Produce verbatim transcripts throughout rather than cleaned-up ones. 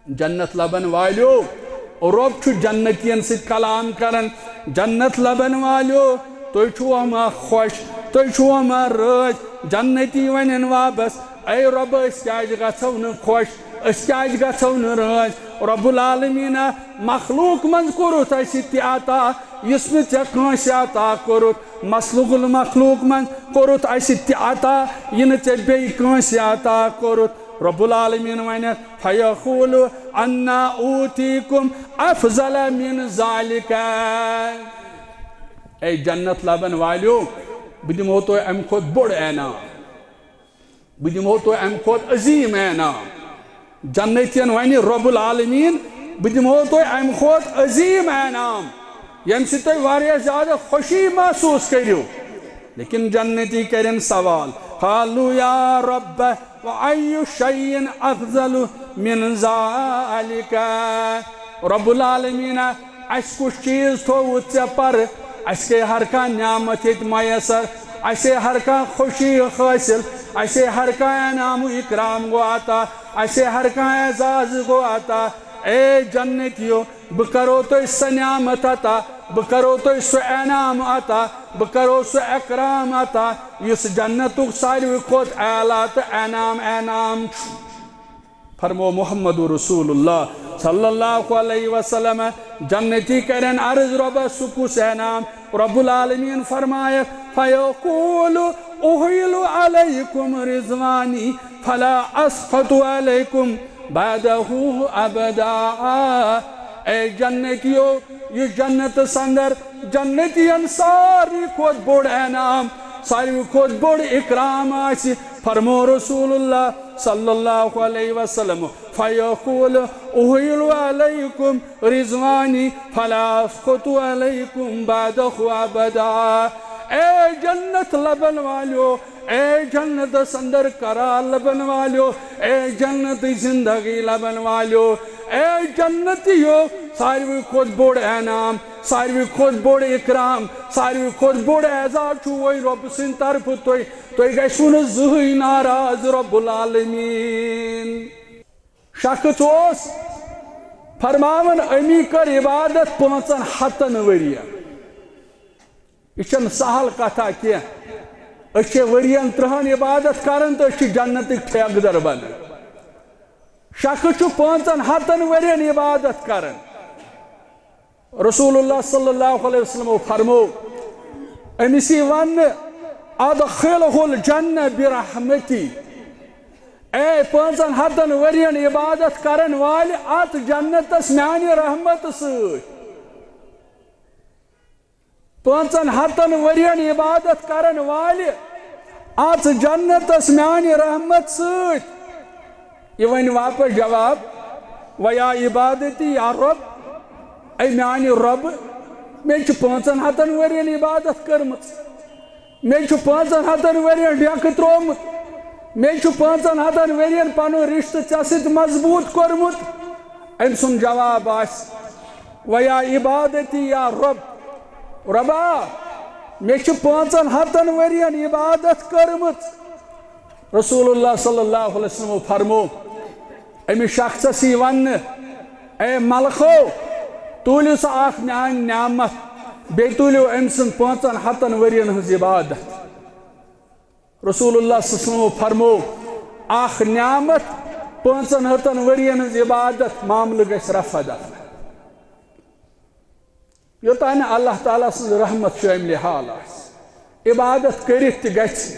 جنت لبن والیو، رۄب چھُ جنتین سۭتۍ کلام کران، جنت لبن والیو، تُہۍ چھِوا ما خۄش، تُہۍ چھِوا ما رٲضۍ؟ جنتی ونن واپس، اے رۄب، أسۍ کیازِ گژھو نہٕ خۄش، أسۍ کیازِ گژھو نہٕ رٲضۍ؟ رب العالمیٖنہ، مخلوق منٛز کوٚرُتھ اسہِ تہِ عطا، یُس نہٕ ژےٚ کٲنٛسہِ عطا کوٚرُتھ۔ مخلوق المخلوق منٛز کوٚرُتھ اسہِ تہِ عطا، یہِ نہٕ ژےٚ بیٚیہِ کٲنٛسہِ عطا کوٚرُتھ۔ رب العالمین ونکھ، فیقول انا اوتیکم افضل من ذالک۔ اے جنت لبن والیو، بہٕ دِمو تۄہہِ امہِ کھۄتہٕ بوٚڑ انعام، بہٕ دِمو تۄہہِ امہِ کھۄتہٕ عظیم انعام۔ جنتین ونہِ رب العالمین، بہٕ دِمو تۄہہِ امہِ کھۄتہٕ عظیم انعام، ییٚمہِ سۭتۍ تُہۍ واریاہ زیادٕ خوشی محسوس کٔرِو۔ لیکن جنتی کرن سوال، قالوا یا رب، وأي شيء أفضل من ذلك؟ رب العالمین، اسہِ کُس چیز تھووُتھ ژےٚ پرٕ؟ اسہِ گٔے ہر کانٛہہ نعمت ییٚتہِ میسر، اسہِ گٔے ہر کانٛہہ خوشی حٲصِل، اسہِ گٔے ہر کانٛہہ انعام و اکرام گوٚو عطا، اسہِ گٔے ہر کانٛہہ اعزاز گوٚو عطا۔ اے جنتیو، بہٕ کرو تۄہہِ سۄ نعمت عطا، بہٕ کرو تۄہہِ سُہ انعام عطا، بہٕ کرو سُہ اکرام عطا، یُس جنتُک ساروی کھۄتہٕ اعلیٰ تہٕ انعام انعام چھُ۔ فرمو محمد رسول اللہ صلی اللہ علیہ وسلم، جنتی کرن عرض، رۄبہ، سُہ کُس انعام؟ رب العالمین فرمایکھ، فیقول احل علیکم رضوانی فلا اسخط علیکم بعدہ ابدا۔ اے جنتیو، یہِ جنتس اندر جنتین ساروی کھۄتہٕ بوٚڑ انعام، ساروی کھۄتہٕ بوٚڑ اکرام آسہِ، فرمو رسول اللہ صلی اللہ علیہ وسلم، فیقول احل علیکم رضوانی فلا اسخط علیکم بعدہ ابدا۔ اے جنت لبن والیو، اے جنتس اندر قرار لبن والیو، اے جنت زندگی لبن والیو، اے جنتیو، ساروی کھۄتہٕ بوٚڑ انعام، ساروی کھۄتہٕ بوٚڑ اکرام، ساروی کھۄتہٕ بوٚڑ اعزاز چھُ وۄنۍ رۄبہٕ سٕنٛدِ طرفہٕ تۄہہِ، تُہۍ گژھِو نہٕ زٕہٕنۍ ناراض رب العالمین۔ شخص اوس فرماوان، أمی کٔر عبادت پانٛژن ہتن ؤرین۔ یہِ چھَنہٕ سہل کتھا کینٛہہ۔ أسۍ چھِ ؤرین ترٕہن عبادت کران تہٕ أسۍ چھِ جنتٕکۍ ٹھیکہٕ در بنان۔ شخص چھُ پانٛژن ہتن ؤرین عبادت کران۔ رسول اللہ صلی اللہ علیہ وسلمو فرمو، أمِس یی وننہٕ، ادخلہ الجنہ برحمتی۔ اے پانٛژن ہتن ؤرین عبادت کرن والہِ، اتھ جنتس میانہِ رحمتہٕ سۭتۍ۔ پانٛژن ہتن ؤرین عبادت کرن والہِ، اژ جنتس میانہِ رحمت سۭتۍ۔ یہِ ونہِ واپس جواب، ویا عبادتی یا رب، اے میانہِ رب، مےٚ چھِ پانٛژن ہتن ؤرین عبادت کٔرمٕژ، مےٚ چھُ پانٛژن ہتن ؤرین ڈیکہٕ تروومُت، مےٚ چھُ پانٛژن ہتن ؤرین پنُن رشتہٕ ژےٚ سۭتۍ مضبوط کوٚرمُت۔ أمۍ سُنٛد جواب آسہِ، ویا عبادتی یا رب، ربا، مےٚ چھِ پانٛژن ہتن ؤرین عبادت کٔرمٕژ۔ رسول اللہ صلی اللہ علیہ وسلم فرمو، أمِس شخصس یی وننہٕ، اے ملکو، تُلِو سا اکھ میٲنۍ نعمت، بیٚیہِ تُلِو أمۍ سٕنٛز پانٛژن ہتن ؤرین ہٕنٛز عبادت۔ رسول اللہ صلی اللہ علیہ وسلم فرمو، اکھ نعمت، پانٛژن ہتن ؤرین ہٕنٛز عبادت، معاملہٕ گژھِ رفع دفع۔ یوٚتام نہٕ اللہ تعالیٰ سٕنٛز رحمت شٲملِ حال آسہِ، عبادت کٔرِتھ تہِ گژھِ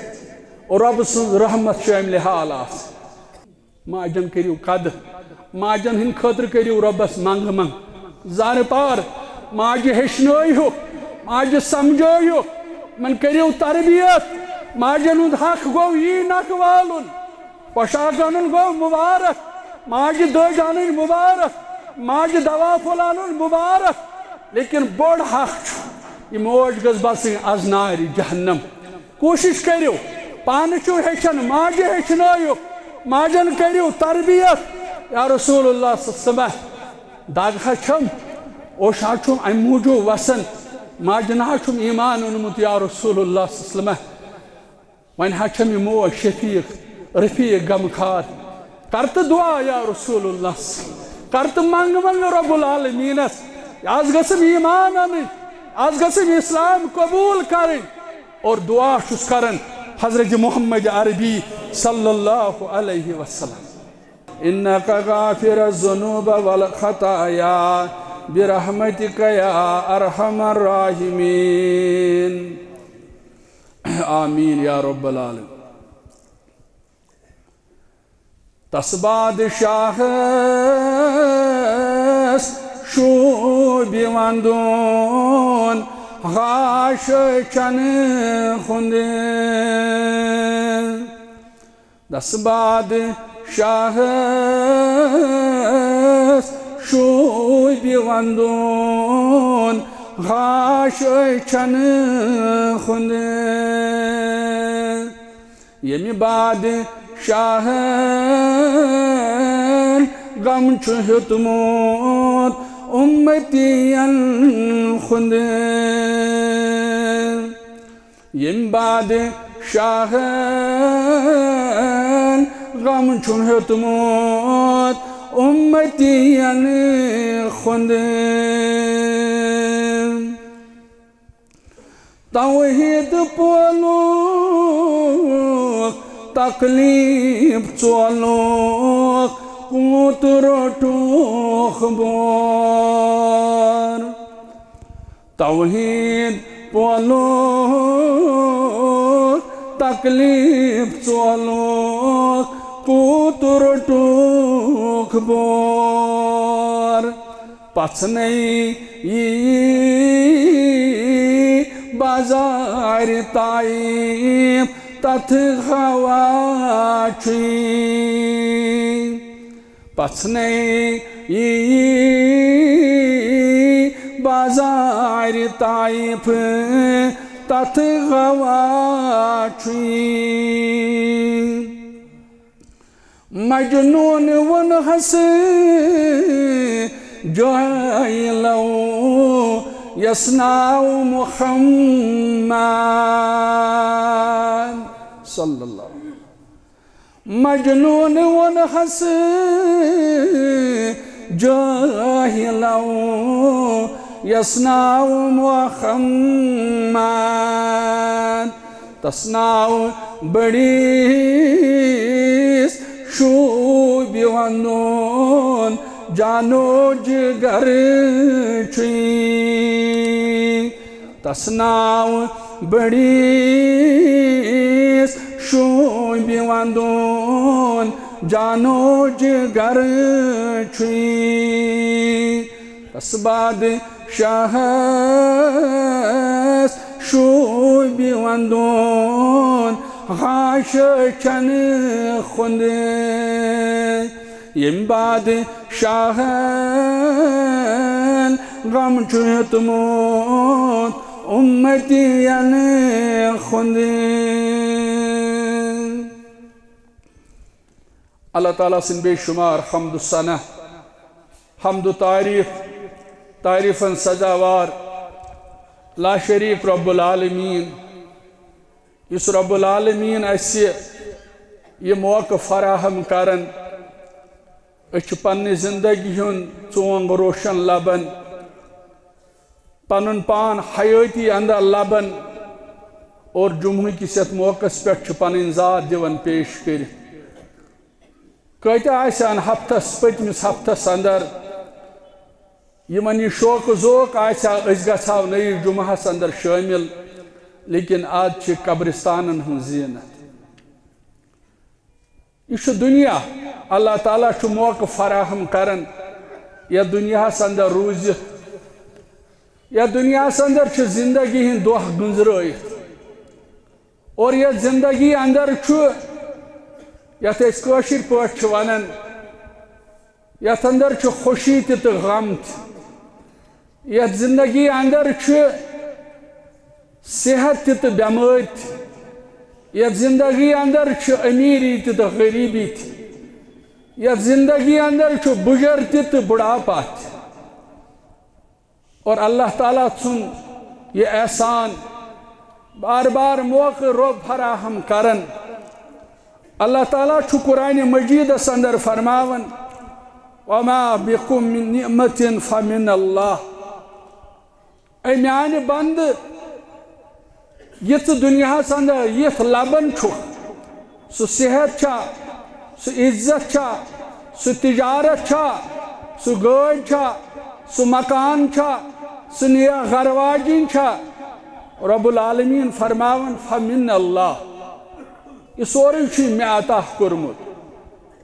رۄبہٕ سٕنٛز رحمت شٲملِ حال آسٕنۍ۔ ماجن کٔرِو قدر، ماجن ہٕنٛدِ خٲطرٕ کٔرِو رۄبس منٛگہٕ منٛگ۔ زارٕ پار، ماجہِ ہیٚچھنٲیہُکھ، ماجہِ سمجھٲیہُکھ، یِمن کٔرِو تربیت۔ ماجن ہُنٛد حق گوٚو یی نکھٕ والُن، پۄشاک انُن گوٚو مُبارک، ماجہِ دٔج انٕنۍ مُبارک، ماجہِ دوا پھوٚل انُن مُبارک، لیکن بوٚڑ حق چھُ، یہِ موج گٔژھ بسٕنۍ از نارِ جہنم۔ کوٗشِش کٔرِو، پانہٕ چھِو ہیٚچھان، ماجہِ ہیٚچھنٲیِو، ماجن کٔرِو تربیت۔ یا رسول اللہ صلی اللہ علیہ وسلم، دگ حظ چھم، اوٚش حظ چھُم امہِ موٗجوٗب وسان، ماجہِ نہ حظ چھُم ایمان اوٚنمُت۔ یا رسول اللہ صلی اللہ علیہ وسلم، وۄنۍ حظ چھم یہِ موج شفیق، رفیق، غمخار۔ کر تہٕ دعا یا رسول اللہ۔ کر تہٕ منگ منگ رب العالمینس، از گژھم ایمان انٕنۍ، از گژھم اسلام قبول کرٕنۍ، اور دعا چھُس کران حضرت محمد عربی صلی اللہ علیہ وسلم۔ انک غافر الذنوب والخطایا برحمتک یا ارحم الراحمین۔ آمین یا رب العالمین۔ تس بادشاہس شوٗبہِ ونٛدُن غاش چنہٕ ہُنٛد۔ تس بادشاہس شوٗبہِ ونٛدُن غاش چنہٕ ہُنٛد۔ ییٚمہِ بادشاہن غم چھُ ہیوٚتمُت اُمتین ہُنٛد۔ ییٚمہِ بادشاہن غم چھُ ہیوٚتمُت اُمتین ہُنٛد۔ توحید پولُکھ، تکلیف ژولُکھ، کوٗت روٚٹُکھ بور۔ توحید پولُکھ، تکلیف ژولُکھ، کوٗت روٚٹُکھ بور۔ پژھنے یی بازار طائف تتھ ہوا چھُے۔ پژھنے یی بازار طائف تتھ ہوا چھُے۔ مجنون ووٚنہس جاہلو، یس ناو محمد صلی اللہ۔ مجنون ووٚنہس جاہلو، یس ناو محمد۔ تس ناو بٔڑِس شوٗبہِ ونٛدُن جانو جگر چھُے۔ تس ناو بٔڑِس شوٗبہِ ونٛدُن جانو جگر چھُے۔ تس بادشاہس شوٗبہِ ونٛدُن غاش چنہٕ ہُنٛد۔ ییٚمہِ بادشاہن غم چھُ ہیوٚتمُت اُمتین ہُنٛد۔ اللہ تعالیٰ سٕنٛدۍ بے شمار حمد و ثنا، حمد و تعریف، تعریفن سزاوار، لا شریک رب العالمین، یُس رب العالمین اسہِ یہِ موقعہٕ فراہم کران، أسۍ چھِ پننہِ زندگی ہُنٛد ژونگ روشن لبان، پنُن پان حیٲتی اندر لبان اور جمعہ کِس یتھ موقعس پٮ۪ٹھ چھِ پنٕنۍ ذات دِوان پیش کٔرِتھ۔ کٲتیٛاہ آسہِ ہن ہفتس، پٔتمِس ہفتس اندر یِمن یہِ شوق ذوق آسہِ ہا، أسۍ گژھہو نٔیِس جمعہس اندر شٲمِل، لیکن آز چھِ قبرستانن ہٕنٛز زینت۔ یہِ چھُ دُنیا، اللہ تعالیٰ چھُ موقعہٕ فراہم کران یتھ دُنیاہس اندر روٗزِتھ۔ یتھ دُنیاہس اندر چھِ زندگی ہٕنٛدۍ دۄہ گُنزرٲیِتھ۔ اور یتھ زندگی اندر چھُ، یتھ أسۍ کٲشِر پٲٹھۍ چھِ ونان، یتھ اندر چھُ خوشی تہِ تہٕ غم تہِ۔ یتھ زندگی اندر چھُ صحت تہِ تہٕ بٮ۪مٲرۍ تہِ۔ یتھ زندگی اندر چھُ امیری تہِ تہٕ غریبی تہِ۔ یتھ زندگی اندر چھُ بُجر تہِ تہٕ بُڑھاپہ تہِ۔ اور اللہ تعالیٰ سُنٛد یہِ احسان بار بار موقعہٕ رب فراہم کران۔ اللہ تعالیٰ چھُ قرآن مجیدس اندر فرماوان، وما بكم من نعمة فمن الله۔ اے میانہِ بندٕ، یہِ ژٕ دُنیاہس اندر یِتھ لبان چھُکھ، سُہ صحت چھا، سُہ عزت چھا، سُہ تجارت چھا، سُہ گٲڑۍ چھا، سُہ مکان چھا، سُہ نیک گرٕ واجِنۍ چھا، رب العالمین فرماوان، فمن اللہ، یہِ سورُے چھُے مےٚ عطا کوٚرمُت،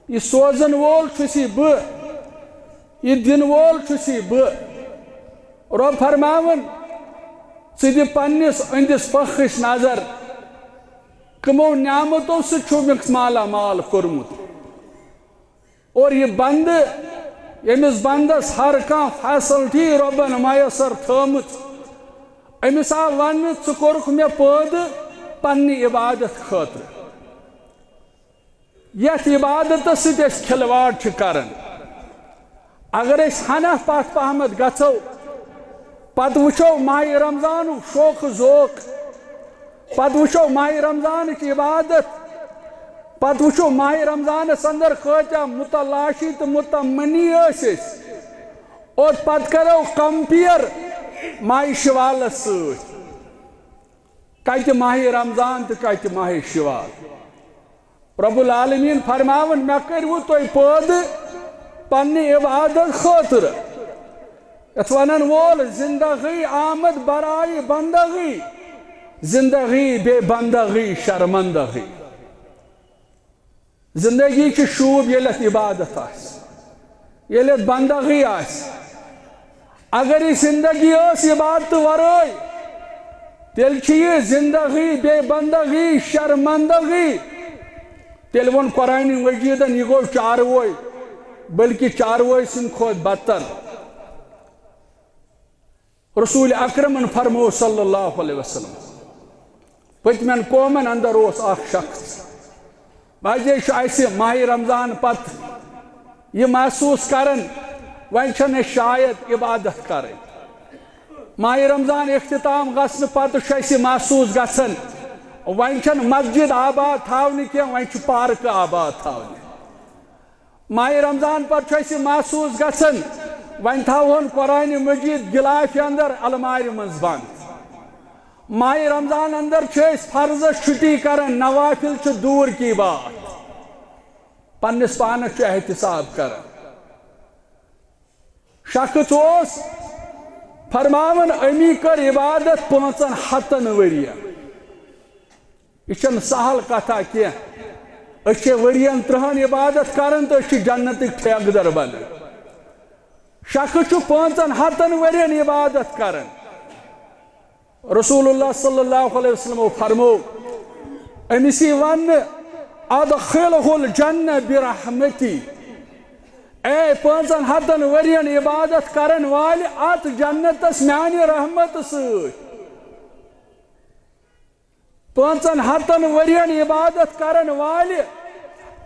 یہِ سوزن وول چھُسی بہٕ، یہِ دِنہٕ وول چھُسی بہٕ۔ رۄب فرماوان، ژٕ دِ پننِس أنٛدِس پٔکھِس نظر، کٕمو نعمتو سۭتۍ چھُ مےٚ مالا مال کوٚرمُت۔ اور یہِ بندٕ، ییٚمِس بندس ہر کانٛہہ فیسلٹی رۄبن میسر تھٲومٕژ، أمِس آو وننہٕ، ژٕ کوٚرُکھ مےٚ پٲدٕ پننہِ عبادت خٲطرٕ۔ یتھ عبادتس سۭتۍ أسۍ کھلواڑ چھِ کران۔ اگر أسۍ ہنا پتھ پہمتھ گژھو، پتہٕ وٕچھو ماہِ رمضانُک شوق ذوق، پتہٕ وٕچھو ماہِ رمضانٕچ عبادت، پتہٕ وٕچھو ماہِ رمضانس اندر کۭتیاہ متلاشی تہٕ متمنی ٲسۍ أسۍ، اور پتہٕ کرو کمپیئر ماہِ شوالس سۭتۍ۔ کتہِ ماہِ رمضان تہٕ کتہِ ماہِ شوال؟ رب العالمین فرماوان، مےٚ کٔرِوٕ تُہۍ پٲدٕ پننہِ عبادت خٲطرٕ۔ یتھ ونن وول، زندگی آمد برائے بندگی، زندگی بے بندگی شرمندگی۔ زندگی چھِ شوٗب، ییٚلہِ اَتھ عبادت آسہِ، ییٚلہِ اَتھ بندگی آسہِ۔ اگر یہِ زندگی ٲس عبادتہٕ ورٲے، تیٚلہِ چھِ یہِ زندگی بے بندگی، شرمندگی۔ تیٚلہِ ووٚن قرآنِ مجیدن، یہِ گوٚو چاروٲے، بلکہِ چاروٲے سٕنٛدِ کھۄتہٕ بدتر۔ رسول اکرمن فرمو صلی اللہ علیہ وسلم، پٔتمٮ۪ن قومن اندر اوس اکھ شخص، بجے چھُ اسہِ ماہِ رمضان پتہٕ یہِ محسوس کران، وۄنۍ چھنہٕ اسہِ شاید عبادت کرٕنۍ۔ ماہِ رمضان اختتام گژھنہٕ پتہٕ چھُ اسہِ یہِ محسوس گژھان، وۄنۍ چھنہٕ مسجد آباد تھاونہِ کینٛہہ، وۄنۍ چھُ پارکہٕ آباد تھاونہِ۔ ماہِ رمضان پتہٕ چھُ اسہِ محسوس گژھان، وۄنۍ تھاوہون قرآنِ مجید غلافہِ اندر المارِ منٛز بند۔ ماہِ رمضان اندر چھِ أسۍ فرضس چھُٹی کران، نوافل چھِ دوٗر کی بات۔ پننِس پانس چھُ احتساب کران۔ شخص اوس فرماوان، أمی کٔر عبادت پانٛژن ہتن ؤرین۔ یہِ چھَنہٕ سہل کتھا کینٛہہ۔ أسۍ چھِ ؤرین ترٕہن عبادت کران تہٕ أسۍ چھِ جنتٕکۍ ٹھیکہٕ در بنان۔ شخص چھُ پانٛژن ہتن ؤرین عبادت کران۔ رسول اللہ صلی اللہ علیہ وسلمو فرمو، أمِس یی وننہٕ، "ادخلہ الجنہ برحمتی"، اے پانٛژن ہتن ؤرین عبادت کرن والہِ، اژ جنتس میانہِ رحمتہٕ سۭتۍ۔ پانٛژن ہتن ؤرین عبادت کرن والہِ،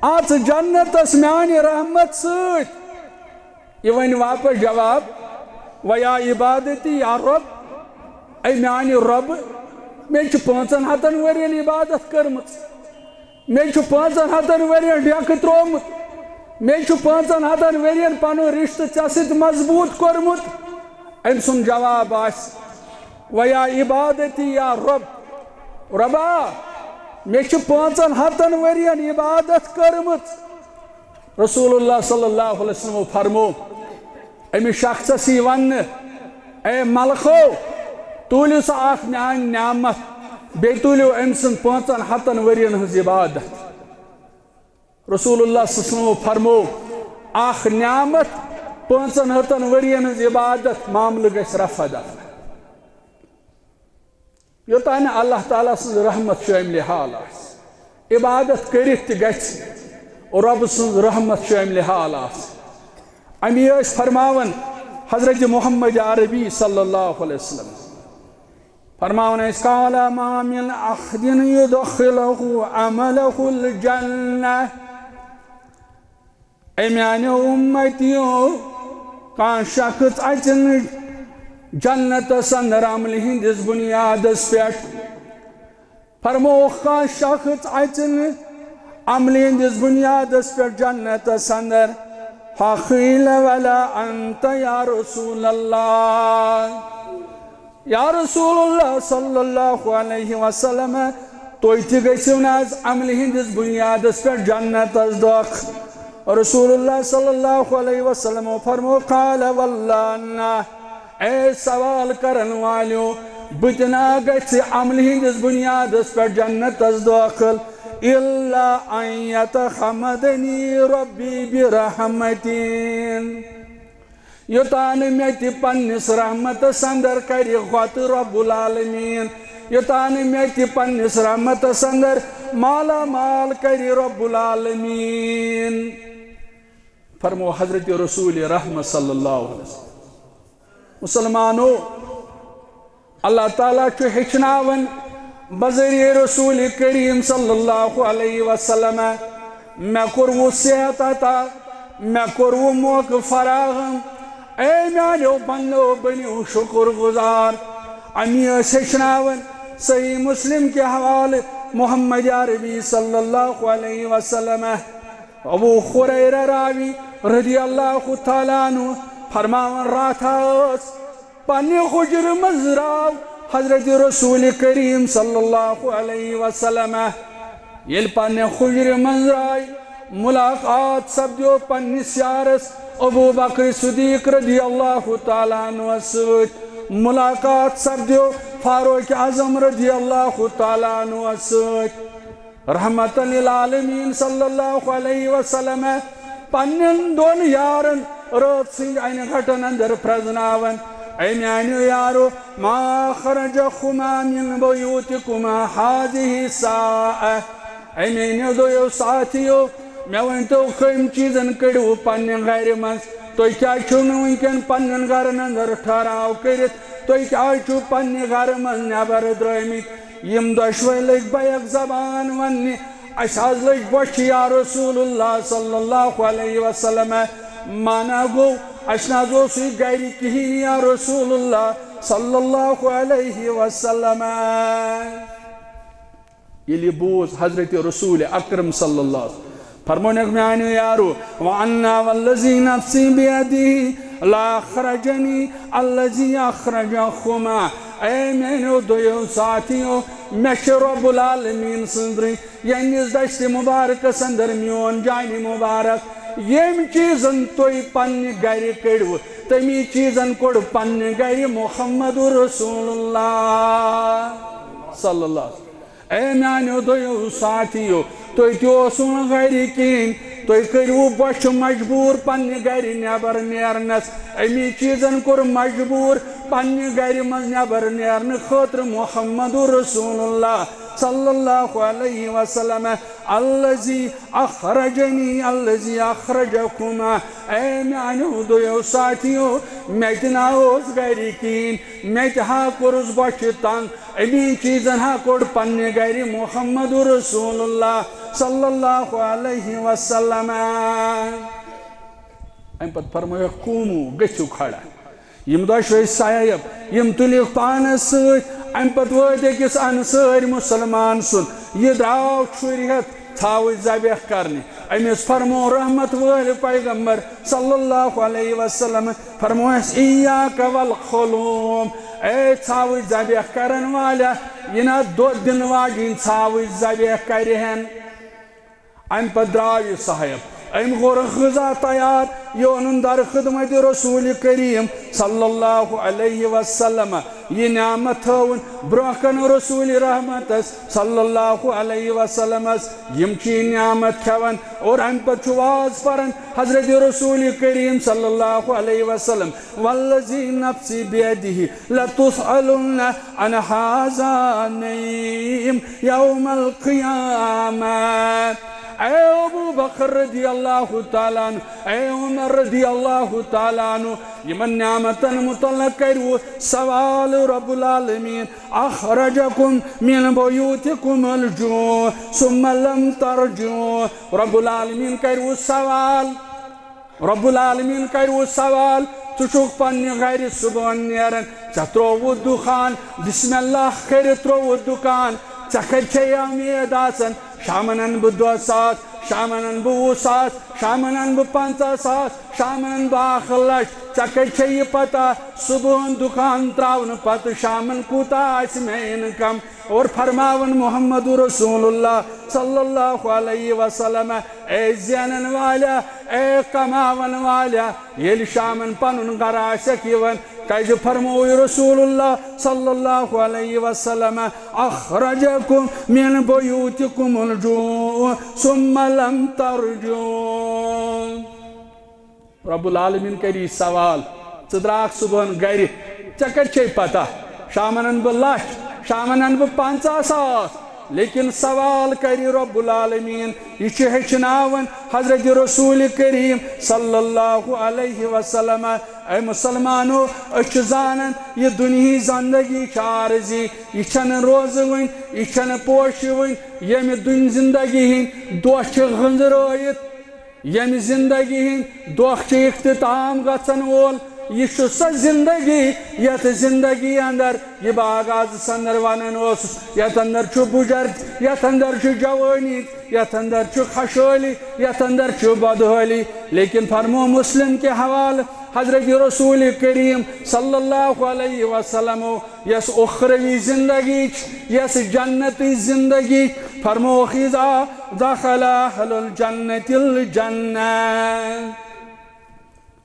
اژ جنتس میانہِ رحمت سۭتۍ۔ یہِ ونہِ واپس جواب، "ویا عبادتی یا رب"، اے میانہِ رب، مےٚ چھِ پانٛژن ہتن ؤرین عبادت کٔرمٕژ، مےٚ چھُ پانٛژن ہتن ؤرین ڈیکہٕ تروومُت، مےٚ چھُ پانٛژن ہتن ؤرین پنُن رشتہٕ ژےٚ سۭتۍ مضبوط کوٚرمُت۔ أمۍ سُنٛد جواب آسہِ، "ویا عبادتی یا رب"، رۄبا، مےٚ چھِ پانٛژن ہتن ؤرین عبادت کٔرمٕژ۔ رسول اللہ صلی اللہ علیہ وسلم فرمو، أمِس شخصس یی وننہٕ، "اے ملکو، تُلِو سا اکھ میٲنۍ نعمت، بیٚیہِ تُلِو أمۍ سٕنٛز پانٛژن ہتن ؤرین ہٕنٛز عبادت۔" رسول اللہ صلی اللہ علیہ وسلم فرمو، اکھ نعمت، پانٛژن ہتن ؤرین ہٕنٛز عبادت، معاملہٕ گژھِ رفع دفع۔ یوٚتام نہٕ اللہ تعالیٰ سٕنٛز رحمت شٲملِ حال آسہِ، عبادت کٔرِتھ تہِ گژھِ رۄب سٕنٛز رحمت شٲملِ حال آسٕنۍ۔ اَمی ٲسۍ فرماوان حضرت محمد عربی صلی اللہ علیہ وسلم۔ فرماوان ٲسۍ، "قال ما من أحد يدخله عمله الجنة"۔ اے میانیو اُمتیو، کانٛہہ شخص اژِ نہٕ جنتس اندر عملہِ ہٕنٛدِس بُنیادس پٮ۪ٹھ۔ فرمووُکھ، کانٛہہ شخص اژِ نہٕ عملہِ ہٕنٛدِس بُنیادس پٮ۪ٹھ جنتس اندر، فقیل ولا انت یا رسول اللہ۔ یا رسول اللہ صلی اللہ علیہ وسلم، تُہۍ تہِ گٔژھِو نہٕ حظ عملہِ ہٕنٛدِس بُنیادس پٮ۪ٹھ جنتس دٲخل؟ رسول اللہ صلی اللہ علیہ وسلم فرمو، قال واللہ نہ، اے سوال کرن والیو، بہٕ تہِ نا گژھِ عملہِ ہٕنٛدِس بُنیادس پٮ۪ٹھ جنتس دٲخل، الا ان یتغمدنی ربی برحمتین۔ یوٚتام نہٕ مےٚ تہِ پننِس رحمتس اندر کرِ غۄطہٕ رب العالمین، یوٚتام نہٕ مےٚ تہِ پننِس رحمتس اندر مالا مال کرِ رب العالمین۔ فرمو حضرت رسول رحمت صلی اللہ علیہ وسلم۔ مسلمانو، اللہ تعالیٰ چھُ ہیٚچھناوان بذریعہ رسول کریم صلی اللہ علیہ وسلم، مےٚ کوٚروٕ صحت عطا، مےٚ کوٚروٕ موقعہٕ فراہم۔ اے میانیو بندو، بٔنِو شُکر گُزار۔ امی ٲسۍ ہیٚچھناوان صحیح مسلم کہِ حوالہٕ محمد عربی صلی اللہ علیہ وسلم۔ ابو ہریرہ راوی رضی اللہ تعالیٰ عنہ فرماوان، راتھا ٲس پننہِ حجرٕ منٛز راو حضرت رسول کریم صلی اللہ علیہ وسلم۔ ییٚلہِ پننہِ حجرٕ منٛز راے، ملاقات سپدیو پننِس یارس ابو بکر صدیق رضی اللہ تعالیٰ عنہ سۭتۍ، ملاقات سپدیو فاروق اعظم رضی اللہ تعالیٰ عنہ سۭتۍ۔ رحمتن للعالمین صلی اللہ علیہ وسلم پننٮ۪ن دۄن یارن رٲژ سٕنٛدۍ انہِ گھٹن اندر پرزناوان، اے میانیو یارو، ما خرجکما من بیوتکما هذه الساعة۔ اے میانیو دۄیو ساتھیو، مےٚ ؤنۍتو، کٔمۍ چیٖزن کٔڑِو پننہِ گرِ منٛز؟ تُہۍ کیٛازِ چھِو نہٕ وٕنکٮ۪ن پننٮ۪ن گرن اندر ٹھہراو کٔرِتھ؟ تُہۍ کیٛازِ چھِو پننہِ گرٕ منٛز نٮ۪بر درٛٲمٕتۍ؟ یِم دۄشوے لٔگۍ بیک زبان وننہِ، اسہِ حظ لٔگۍ بۄچھِ یا رسول اللہ صلی اللہ علیہ وسلم۔ مانا گوٚو، اسہِ نہ حظ اوسُے گرِ کِہیٖنۍ یا رسول اللہ صلی اللہ علیہ وسلم۔ ییٚلہِ یہِ بوٗز حضرت رسول اکرم صلی اللہ علیہ وسلم، فرمونکھ، میانیو یارو، وانا والذی نفسی بیدہ لا اخرجنی الذی اخرجکما۔ اے میانیو دۄیو ساتھیو، مےٚ چھِ رب العالمین سٕنٛدرٕے ییٚمِس دستِ مبارکس اندر میون جانِ مبارک، ییٚمۍ چیٖزن تُہۍ پننہِ گرِ کٔڑِو، تٔمی چیٖزن کوٚڑ پننہِ گرِ محمد رسول اللہ صلی اللہ علیہ وسلم۔ اے میانیو دۄیو ساتھیو، تُہۍ تہِ اوسوٕ نہٕ گرِ کِہیٖنۍ، تُہۍ کٔرِوٕ بۄچھِ مجبوٗر پننہِ گرِ نٮ۪بر نیرنس۔ امی چیٖزن کوٚر مجبوٗر پننہِ گرِ منٛز نٮ۪بر نیرنہٕ خٲطرٕ محمد رسول اللہ صلی اللہ علیہ وسلم۔ الذی اخرجنی الذی اخرجکما۔ اے میانیو دۄیو ساتھیو، مےٚ تہِ نہ اوس گرِ کِہیٖنۍ، مےٚ تہِ ہا کوٚرُس بۄچھِ تنگ، امی چیٖزن ہا کوٚڑ پننہِ گرِ محمد رسول اللہ صلی اللہ علیہ وسلم۔ امہِ پتہٕ فرمٲیکھ، قومو، گٔژھِو کھڑا۔ یِم دۄشوے صاحب، یِم تُلِکھ پانس سۭتۍ۔ امہِ پتہٕ وٲتۍ أکِس انصٲرۍ مُسلمان سُنٛد، یہِ درٛاو چھُرِ ہٮ۪تھ ژھاوٕج ذبح کرنہِ۔ أمِس فرموو رحمت وٲلۍ پیغمبر صلی اللہ علیہ وسلم، فرمووس، ایاک والخلوم، اے ژھاوٕج ذبح کرن والیا، یہِ نا دۄد دِنہٕ واجِنۍ ژھاوٕج ذبح کرِ ہن۔ امہِ پتہٕ درٛاو یہِ صاحب، أمۍ کوٚر غذا تیار، یہِ اوٚنُن در خدمت رسول کریم صلی اللہ علیہ وسلم۔ یہِ نعمت تھٲوٕن برونٛہہ کنہٕ رسول رحمتس صلی اللہ علیہ وسلمس۔ یِم چھِ یہِ نعمت کھٮ۪وان اور امہِ پتہٕ چھُ واز پران حضرت رسول کریم صلی اللہ علیہ وسلم۔ والذی نفسی بیدہ لتسألن عن هذا النعیم یوم القیامہ۔ اے ابو بکر رضی اللہ تعالیٰ عنہ، اے عمر رضی اللہ تعالیٰ عنہ، یِمن نعمتن متعلق کروٕ سوال رب العالمین۔ اخرجکم من بیوتکم الجوع ثم لم ترجعوا۔ رب العالمین کروٕ سوال۔ رب العالمین کروٕ سوال، ژٕ چھُکھ پننہِ گرِ صبحن نیران، ژےٚ ترووُتھ دُکان، بسم اللہ کٔرِتھ ترووُتھ دُکان، ژےٚ کتہِ چھے یہِ امید آسان، شامن انہٕ بہٕ دۄہ ساس، شامن انہٕ بہٕ وُہ ساس، شامن انہٕ بہٕ پنٛژاہ ساس، شامن انہٕ بہٕ اکھ لچھ۔ ژےٚ کتہِ چھے یہِ پتہ صبحن دُکان تراونہٕ پتہٕ شامن کوٗتاہ آسہِ مےٚ انکم؟ اور فرماوان محمد رسول اللہ صلی اللہ علیہ وسلم، اے زینن والیا، اے کماون والیا، ییٚلہِ شامن پنُن گرٕ آسٮ۪کھ یِوان، کیازِ فرمووُے رسول اللہ صلی اللہ علیہ وسلم، اخرجکم من بیوتکم الجوع ثم لم ترجعوا۔ رب العالمین کری سوال، ژٕ درٛاکھ صبحن گرِ، ژےٚ کتہِ چھے پتہ؟ شامن انہٕ بہٕ لچھ، شامن انہٕ بہٕ پنٛژاہ ساس، لیکن سوال کرِ رب العالمین۔ یہِ چھُ ہیٚچھناوان حضرت رسول کریم صلی اللہ علیہ وسلم۔ اے مسلمانو، أسۍ چھِ زانان یہِ دُنیہٕچ زندگی چھِ عارضی، یہِ چھنہٕ روزٕ وٕنۍ، یہِ چھنہٕ پوشہِ وٕنۍ۔ ییٚمہِ دُنۍ زندگی ہٕنٛدۍ دۄہ چھِ ہٕنٛزرٲیِتھ، ییٚمہِ زندگی ہٕنٛدۍ دۄہ چھِ اختتام گژھن وول، یہِ چھُ سۄ زندگی یتھ زندگی اندر یہِ باغ آز سندر ونان اوسُس، یتھ اندر چھُ بُجر، یتھ اندر چھُ جوٲنی، یتھ اندر چھُ خۄشحٲلی، یتھ اندر چھُ بدحٲلی۔ لیکن فرمو مسلم کہِ حوالہٕ حضرت رسول کریم صلی اللہ علیہ وسلم، یۄس اخروی زندگی چھِ، یۄس جنتی زندگی، فرمووُکھ، اذا دخل اہل الجنت الجنہ۔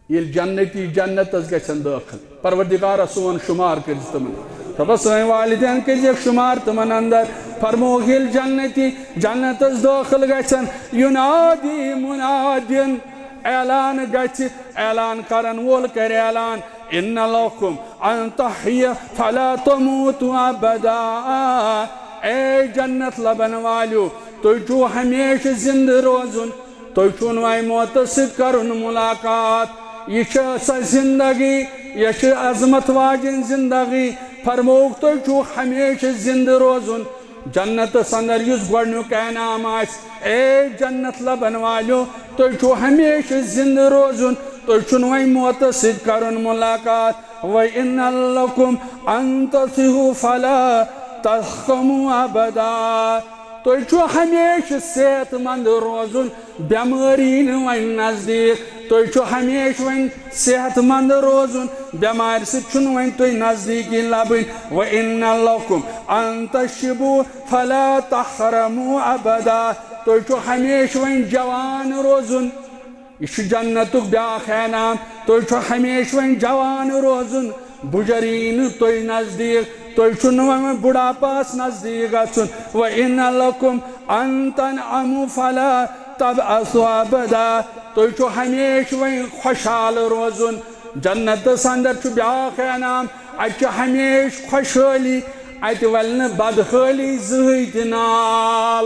ییٚلہِ جنتی جنتس گژھن دٲخل، پروردگارا سون شمار کٔرزِ تِمن۔ رۄبا سٲنۍ والدین کٔرزِکھ شمار تِمن اندر۔ فرمووُکھ، ییٚلہِ جنتی جنتس دٲخل گژھن، ینادی منادن، اعلان گژھِ، اعلان کرن وول کرِ اعلان، ان لکم ان تحیہ فلا تموتوا ابدا۔ اے جنت لبن والیو، تُہۍ چھِو ہمیشہٕ زندٕ روزُن، تُہۍ چھِو نہٕ وۄنۍ موتس سۭتۍ کرُن ملاقات۔ یہِ چھِ سۄ زندگی، یہِ چھِ عظمت واجٮ۪ن زندگی۔ فرمووُکھ، تُہۍ چھِو ہمیشہٕ زندٕ روزُن۔ جنتس اندر یُس گۄڈنیُک انعام آسہِ، اے جنت لبن والیو، تُہۍ چھِو ہمیشہٕ زندٕ روزُن، تُہۍ چھِو نہٕ وۄنۍ موتس سۭتۍ کرُن ملاقات۔ وَإِنَّ لَكُمْ أَن تَصِحُّوا فَلَا تَسْقَمُوا أَبَدًا۔ تُہۍ چھِو ہمیشہٕ صحت مند روزُن، بٮ۪مٲرۍ یی نہٕ وۄنۍ نزدیٖک۔ تُہۍ چھِو ہمیشہٕ وۄنۍ صحت مند روزُن، بٮ۪مارِ سۭتۍ چھُنہٕ وۄنۍ تُہۍ نزدیٖکی لبٕنۍ۔ وَإِنَّ لَكُمْ أَن تَشِبُّوا فَلَا تَهْرَمُوا أَبَدًا۔ تُہۍ چھِو ہمیشہٕ وۄنۍ جوان روزُن۔ یہِ چھُ جنتُک بیٛاکھ انعام۔ تُہۍ چھِو ہمیشہٕ وۄنۍ جوان روزُن، بُجر یی نہٕ تُہۍ نزدیٖک، تُہۍ چھِو نہٕ وۄنۍ بُڈھاپس نزدیٖک گژھُن۔ وَإِنَّ لَكُمْ أَن تَنْعَمُوا فَلَا تَبْأَسُوا أَبَدًا۔ تُہۍ چھِو ہمیشہٕ وۄنۍ خۄشحال روزُن۔ جنتس اندر چھُ بیٛاکھ انعام، اتہِ چھِ ہمیشہٕ خۄشحٲلی، اتہِ ولہِ نہٕ بدحٲلی زٕہٕے تہِ نال۔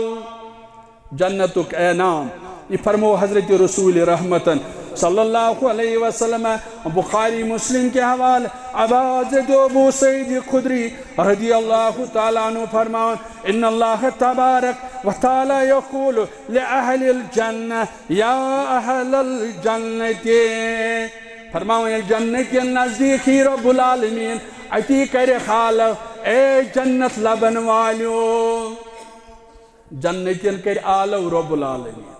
جنتُک انعام۔ یہِ فرمو حضرت رسول رحمتن صلی اللہ علیہ وسلم۔ بخاری مسلم کے حوالے، ابو حضرت ابو سعید خدری رضی اللہ تعالیٰ عنہ فرماوان، ان اللہ تبارک و تعالیٰ یقول لأہل الجنہ، یا اہل الجنت۔ فرماوان، ییٚلہِ جنتین نزدیٖک یی رب العالمین، اتی کرِ حالو، اے جنت لبن والیو۔ جنتین کرِ آلو رب العالمین،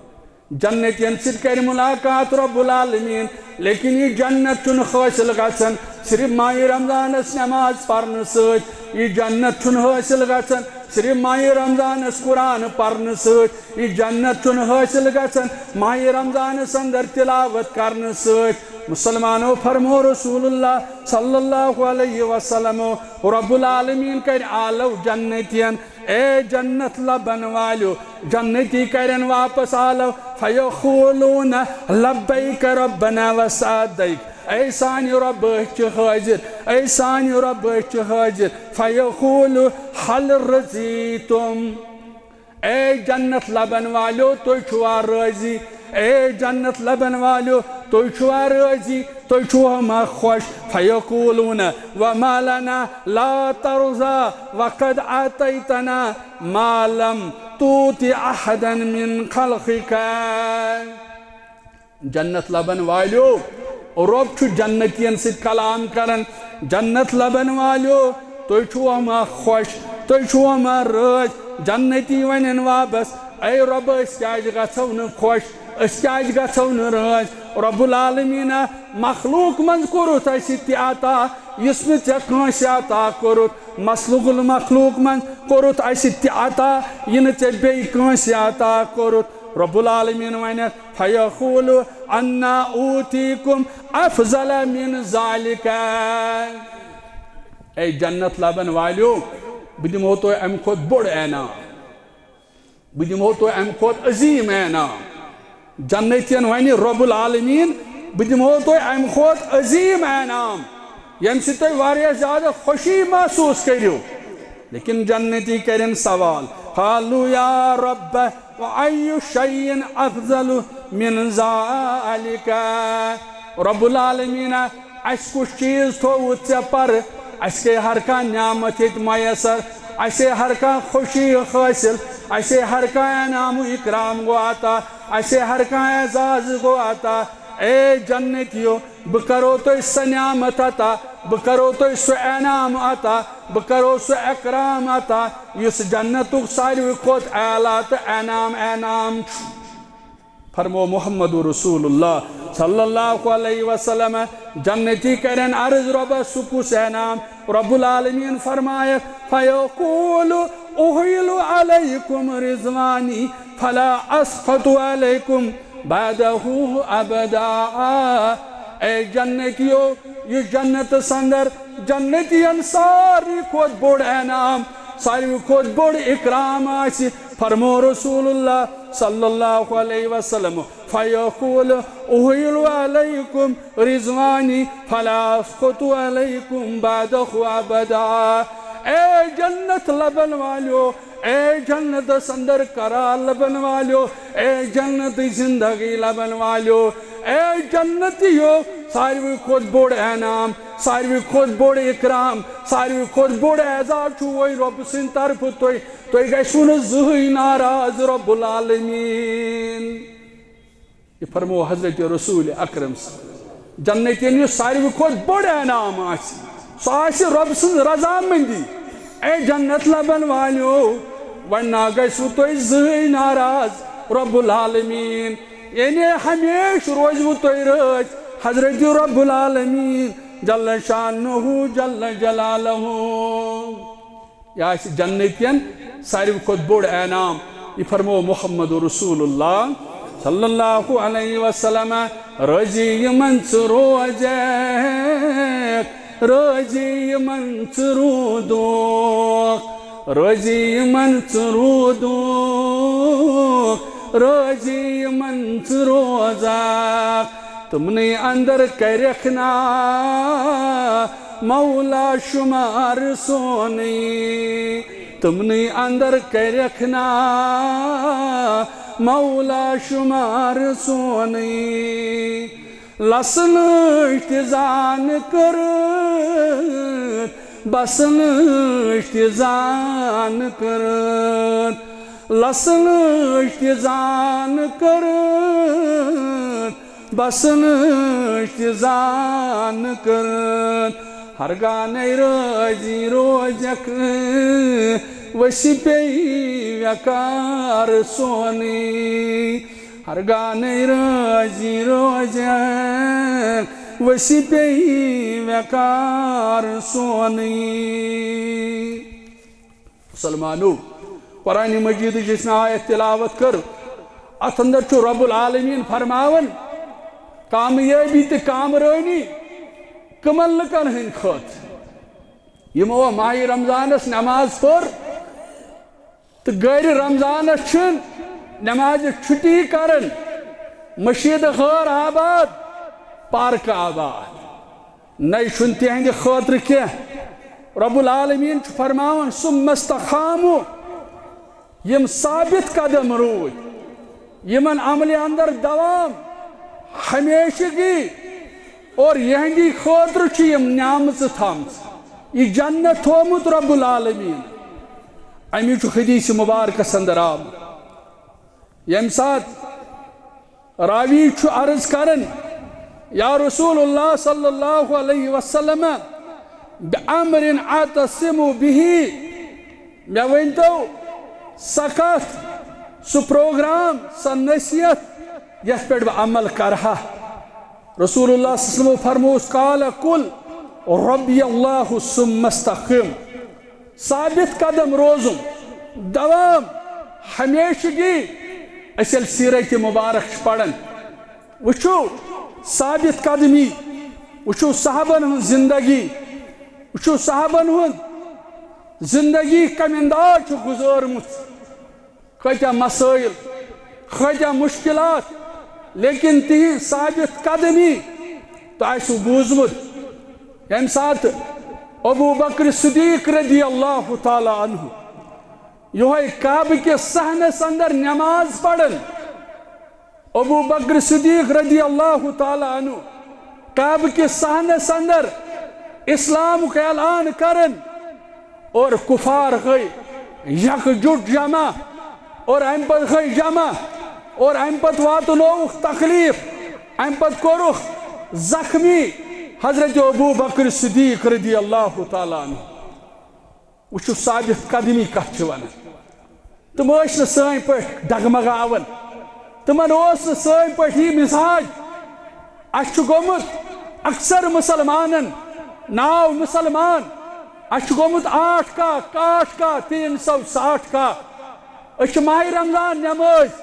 جنتین سۭتۍ کرِ ملاقات رب العالمین۔ لیکن یہِ جنت چھُنہٕ حٲصِل گژھان صرف ماہِ رمضانس نماز پرنہٕ سۭتۍ، یہِ جنت چھُنہٕ حٲصِل گژھان صرف ماہِ رمضانس قرآن پرنہٕ سۭتۍ، یہِ جنت چھُنہٕ حٲصِل گژھان ماہِ رمضانس اندر تلاوت کرنہٕ سۭتۍ۔ مسلمانو، فرمو رسول اللہ صلی اللہ علیہ وسلم، رب العالمین کرِ آلو جنتین، اے جنت لبن والیو، جنتی کرن واپس آلو، فیقولون لبیک ربنا و سعدیک، اے سانہِ رب، أسۍ چھِ حٲضِر، اے سانہِ رب، أسۍ چھِ حٲضِر۔ فیقول، هل رضیتم؟ اے جنت لبن والیو، تُہۍ چھِوا رٲضی؟ اے جنت لبن والیو، تُہۍ چھِوا رٲضی؟ تُہۍ چھِوا ما خۄش؟ فیقولون، وما لنا لا ترضی وقد اعطیتنا ما لم تؤت احدا من خلقک۔ جنت لبن والیو، رب چھُ جنتین سۭتۍ کلام کران۔ جنت لبن والیو، تُہۍ چھِوا ما خۄش؟ تُہۍ چھِوا ما رٲضۍ؟ جنتی ونن واپس، اے رۄب، أسۍ کیٛازِ گژھو نہٕ خۄش؟ أسۍ کیٛازِ گژھو نہٕ رٲضۍ؟ رب العالمیٖنہ، مخلوق منٛز کوٚرُتھ اَسہِ تہِ عطا، یُس نہٕ ژےٚ کٲنٛسہِ عطا کوٚرُتھ۔ مخلوق المخلوق منٛز کوٚرُتھ اَسہِ تہِ عطا، یہِ نہٕ ژےٚ بیٚیہِ کٲنٛسہِ عطا کوٚرُتھ۔ رب العالمیٖن وَنٮ۪کھ، فیقول انا اوتیکم افضل من ذالک۔ اے جنت لبن والیو، بہٕ دِمو تۄہہِ اَمہِ کھۄتہٕ بوٚڑ انعام۔ بہٕ دِمو تۄہہِ اَمہِ کھۄتہٕ عظیٖم انعام۔ جنتین وَنہِ رب العالمیٖن، بہٕ دِمو تۄہہِ اَمہِ کھۄتہٕ عظیٖم انعام، ییٚمہِ سۭتۍ تۄہہِ واریاہ زیادٕ خوشی محسوٗس کٔرِو۔ لیکن جنتی کَرن سوال، قالوا یا رب، وأي شيء أفضل من ذلك؟ رب العالمیٖنہ، اَسہِ کُس چیٖز تھوٚوُتھ ژےٚ پَرٕ؟ اَسہِ گٔے ہر کانٛہہ نعمت ییٚتہِ میسر، اَسے ہر کانٛہہ خوشی حٲصِل، اَسے ہر کانٛہہ انعام و اکرام گوٚو عطا، اَسے ہر کانٛہہ اعزاز گوٚو عطا۔ اے جنتیو، بہٕ کرو تۄہہِ سۄ نعمت عطا، بہٕ کرو تۄہہِ سُہ انعام عطا، بہٕ کرو سُہ اکرام عطا، یُس جنتُک ساروی کھۄتہٕ اعلیٰ تہٕ انعام انعام چھُ۔ فرمو محمد رسول اللہ صلی اللہ علیہ وسلم، جنتی کرن عرض، رۄبہ، سُہ کُس انعام؟ رب العالمین فرمایکھ، فیقول احل علیکم رضوانی فلا اسخط علیکم بعدہ ابدا۔ اے جنتیو، یہِ جنتس اندر جنتین ساروی کھۄتہٕ بوٚڑ انعام، ساروی کھۄتہٕ بوٚڑ اکرام آسہِ، فرمو رسول اللہ صلی اللہ علیہ وسلم، فیقول احل علیکم رضوانی فلا اسخط علیکم بعدہ ابدا۔ اے جنت لبن والیو، اے جنتس اندر قرار لبن والیو، اے جنت زندگی لبن والیو، اے جنتیو، ساروی کھۄتہٕ بوٚڑ انعام، ساروی کھۄتہٕ بوٚڑ اکرام، ساروی کھۄتہٕ بوٚڑ اعزاز چھُ وۄنۍ رۄب سٕنٛدِ طرفہٕ تۄہہِ۔ تُہۍ گژھِو نہٕ زٕہٕنۍ ناراض رب العالمین۔ یہِ فرموو حضرت رسول اکرم صلی اللہ علیہ وسلم۔ جنتین یُس ساروی کھۄتہٕ بوٚڑ انعام آسہِ، سُہ آسہِ رۄب سٕنٛز رضامندی۔ اے جنت لبن والیو، وۄنۍ نا گژھِو تُہۍ زٕہٕنۍ ناراض رب العالمین۔ یعنی ہمیشہٕ روزِوٕ تُہۍ رٲضۍ حضرت رب العالمین جل شانہ جل جلالہ۔ یہِ آسہِ جنتین ساروی کھۄتہٕ بوٚڑ انعام۔ یہِ فرموو محمد رسول اللہ صلی اللہ علیہ وسلم، رٲضی یِمن ژٕ روزکھ، رٲضی یِمن ژٕ روٗدُکھ، رٲضی یِمن ژٕ روٗدُکھ، رٲضی یِمن ژٕ روزکھ۔ تِمنٕے اندر کرکھ نا مولا شمار سونٕے، تِمنٕے اندر کرکھ نا مولا شمار سونٕے۔ لسنٕچ تہِ زان کٔرٕتھ، بسنٕچ تہِ زان کٔرٕتھ، لسنٕچ تہِ زان کٔرٕتھ، بسنٕچ تہِ زان کٔرٕتھ۔ ہرگاہ نے رٲضی روزکھ، ؤسۍ پیٚیہِ ویقار سونٕے۔ ہرگاہ نے رٲضی روزکھ، ؤسۍ پیٚیہِ ویقار سونٕے۔ مسلمانو، قرآن مجیدٕچ یُس مےٚ آیت تلاوت کٔر، اتھ اندر چھُ رب العالمین فرماوان، کامیٲبی تہٕ کامرٲنی کٕمن لُکن ہٕنٛدِ خٲطرٕ؟ یِمو ماہِ رمضانس نماز پٔر تہٕ گرِ رمضانس چھِ نمازِ چھُٹی کران، مشیٖد غٲر آباد، پارکہٕ آباد۔ نَے چھُنہٕ تِہنٛدِ خٲطرٕ کینٛہہ۔ رب العالمین چھُ فرماوان، ثم استقاموا، یِم ثابت قدم روٗدۍ، یِمن عملہِ اندر دوام، ہمیشگی، اور یِہنٛدی خٲطرٕ چھِ یِم نعمژٕ تھامژٕ، یہِ جنت تھومُت رب العالمین۔ اَمی چھُ حدیث مبارکس اندر آمُت۔ ییٚمہِ ساتہٕ راوی چھُ عرض کران، یا رسول اللہ صلی اللہ علیہ وسلم، بأمر أعتصم به، مےٚ ؤنۍتو سۄ کتھ سُہ پروگرام، سۄ نصیحت، یَتھ پٮ۪ٹھ بہٕ عمل کرٕ ہا۔ رسول اللہ صلی اللہ علیہ وسلمو فرمووُس، "قال قل ربی اللہ ثم استقم۔" ثابت قدم روزُن، دوام، ہمیشگی۔ أسۍ ییٚلہِ سیرت مبارک چھِ پران، وٕچھِو ثابت قدمی، وٕچھِو صحابن ہٕنٛز زندگی، وٕچھِو صحابن ہُنٛد زندگی کمہِ انداز چھُ گُزٲرمٕژ، کۭتیاہ مسٲیل، کۭتیاہ مشکلات، لیکن تِہنٛز ثابت قدمی۔ تۄہہِ آسِوٕ بوٗزمُت، ییٚمہِ ساتہٕ ابو بکر صدیق رضی اللہ تعالیٰ عنہ یِہوٚے کعبہٕ کِس صحنس اندر نماز پران، ابو بکر صدیق رضی اللہ تعالیٰ عنہ کعبہٕ کِس صحنس اندر اسلامُک اعلان کران، اور کفار گٔے یکجٹ جمع، اور امہِ پتہٕ گٔے جمع، اور امہِ پتہٕ واتنووُکھ تکلیف، امہِ پتہٕ کوٚرُکھ زخمی حضرت ابو بکر صدیق رضی اللہ تعالیٰ عنہ۔ وٕچھِو ثابت قدمی کتھ چھِ ونان۔ تِم ٲسۍ نہٕ سٲنۍ پٲٹھۍ ڈگمگاوان۔ تِمن اوس نہٕ سٲنۍ پٲٹھۍ یہِ مزاج۔ اَسہِ چھُ گوٚمُت اکثر مسلمانن ناو مسلمان، اَسہِ چھُ گوٚمُت آٹھ کا، کاٹھ کا، تین سو ساٹھ کا۔ أسۍ چھِ ماہِ رمضان نمٲز،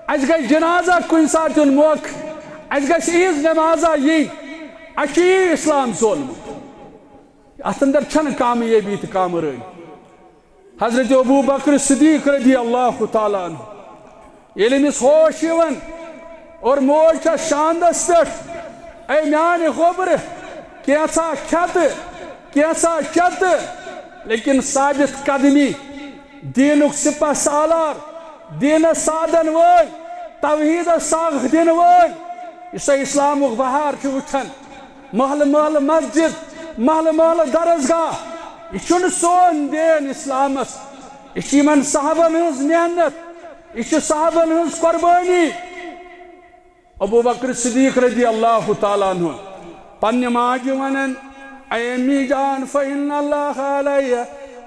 اَسہِ گژھِ جنازہ کُنہِ ساتہٕ یُن موقعہٕ، اَسہِ گژھِ عیٖد نمازہ یِنۍ، اَسہِ چھُ یی اسلام زولمُت۔ اتھ اندر چھنہٕ کامیٲبی تہٕ کامرٲنی۔ حضرت ابو بکر صدیق رضی اللہ تعالیٰ عنہ، ییٚلہِ أمِس ہوش یِوان اور موج چھس شاندس پٮ۪ٹھ، "اے میانہِ گوبرٕ، کینژھا کھٮ۪تہٕ، کینژھا چٮ۪تہٕ"، لیکن ثابت قدمی، دینُک سپہ سالار، دینس ساتھ دِنہٕ وٲلۍ، توحیدس ساکھ دِنہٕ وٲلۍ، یُس اسلامُک بہار چھُ وٕچھان، محلہٕ محلہٕ مسجد، محلہٕ محلہٕ درسگاہ، یہِ چھُنہٕ سون دین اسلامس۔ یہِ چھِ یِمن صحابن ہٕنٛز محنت، یہِ چھِ صحابن ہٕنٛز قربٲنی۔ ابو بکر صدیق رضی اللہ تعالیٰ عنہ پننہِ ماجہِ ونان، "اے امی جان، فإن اللہ علیہ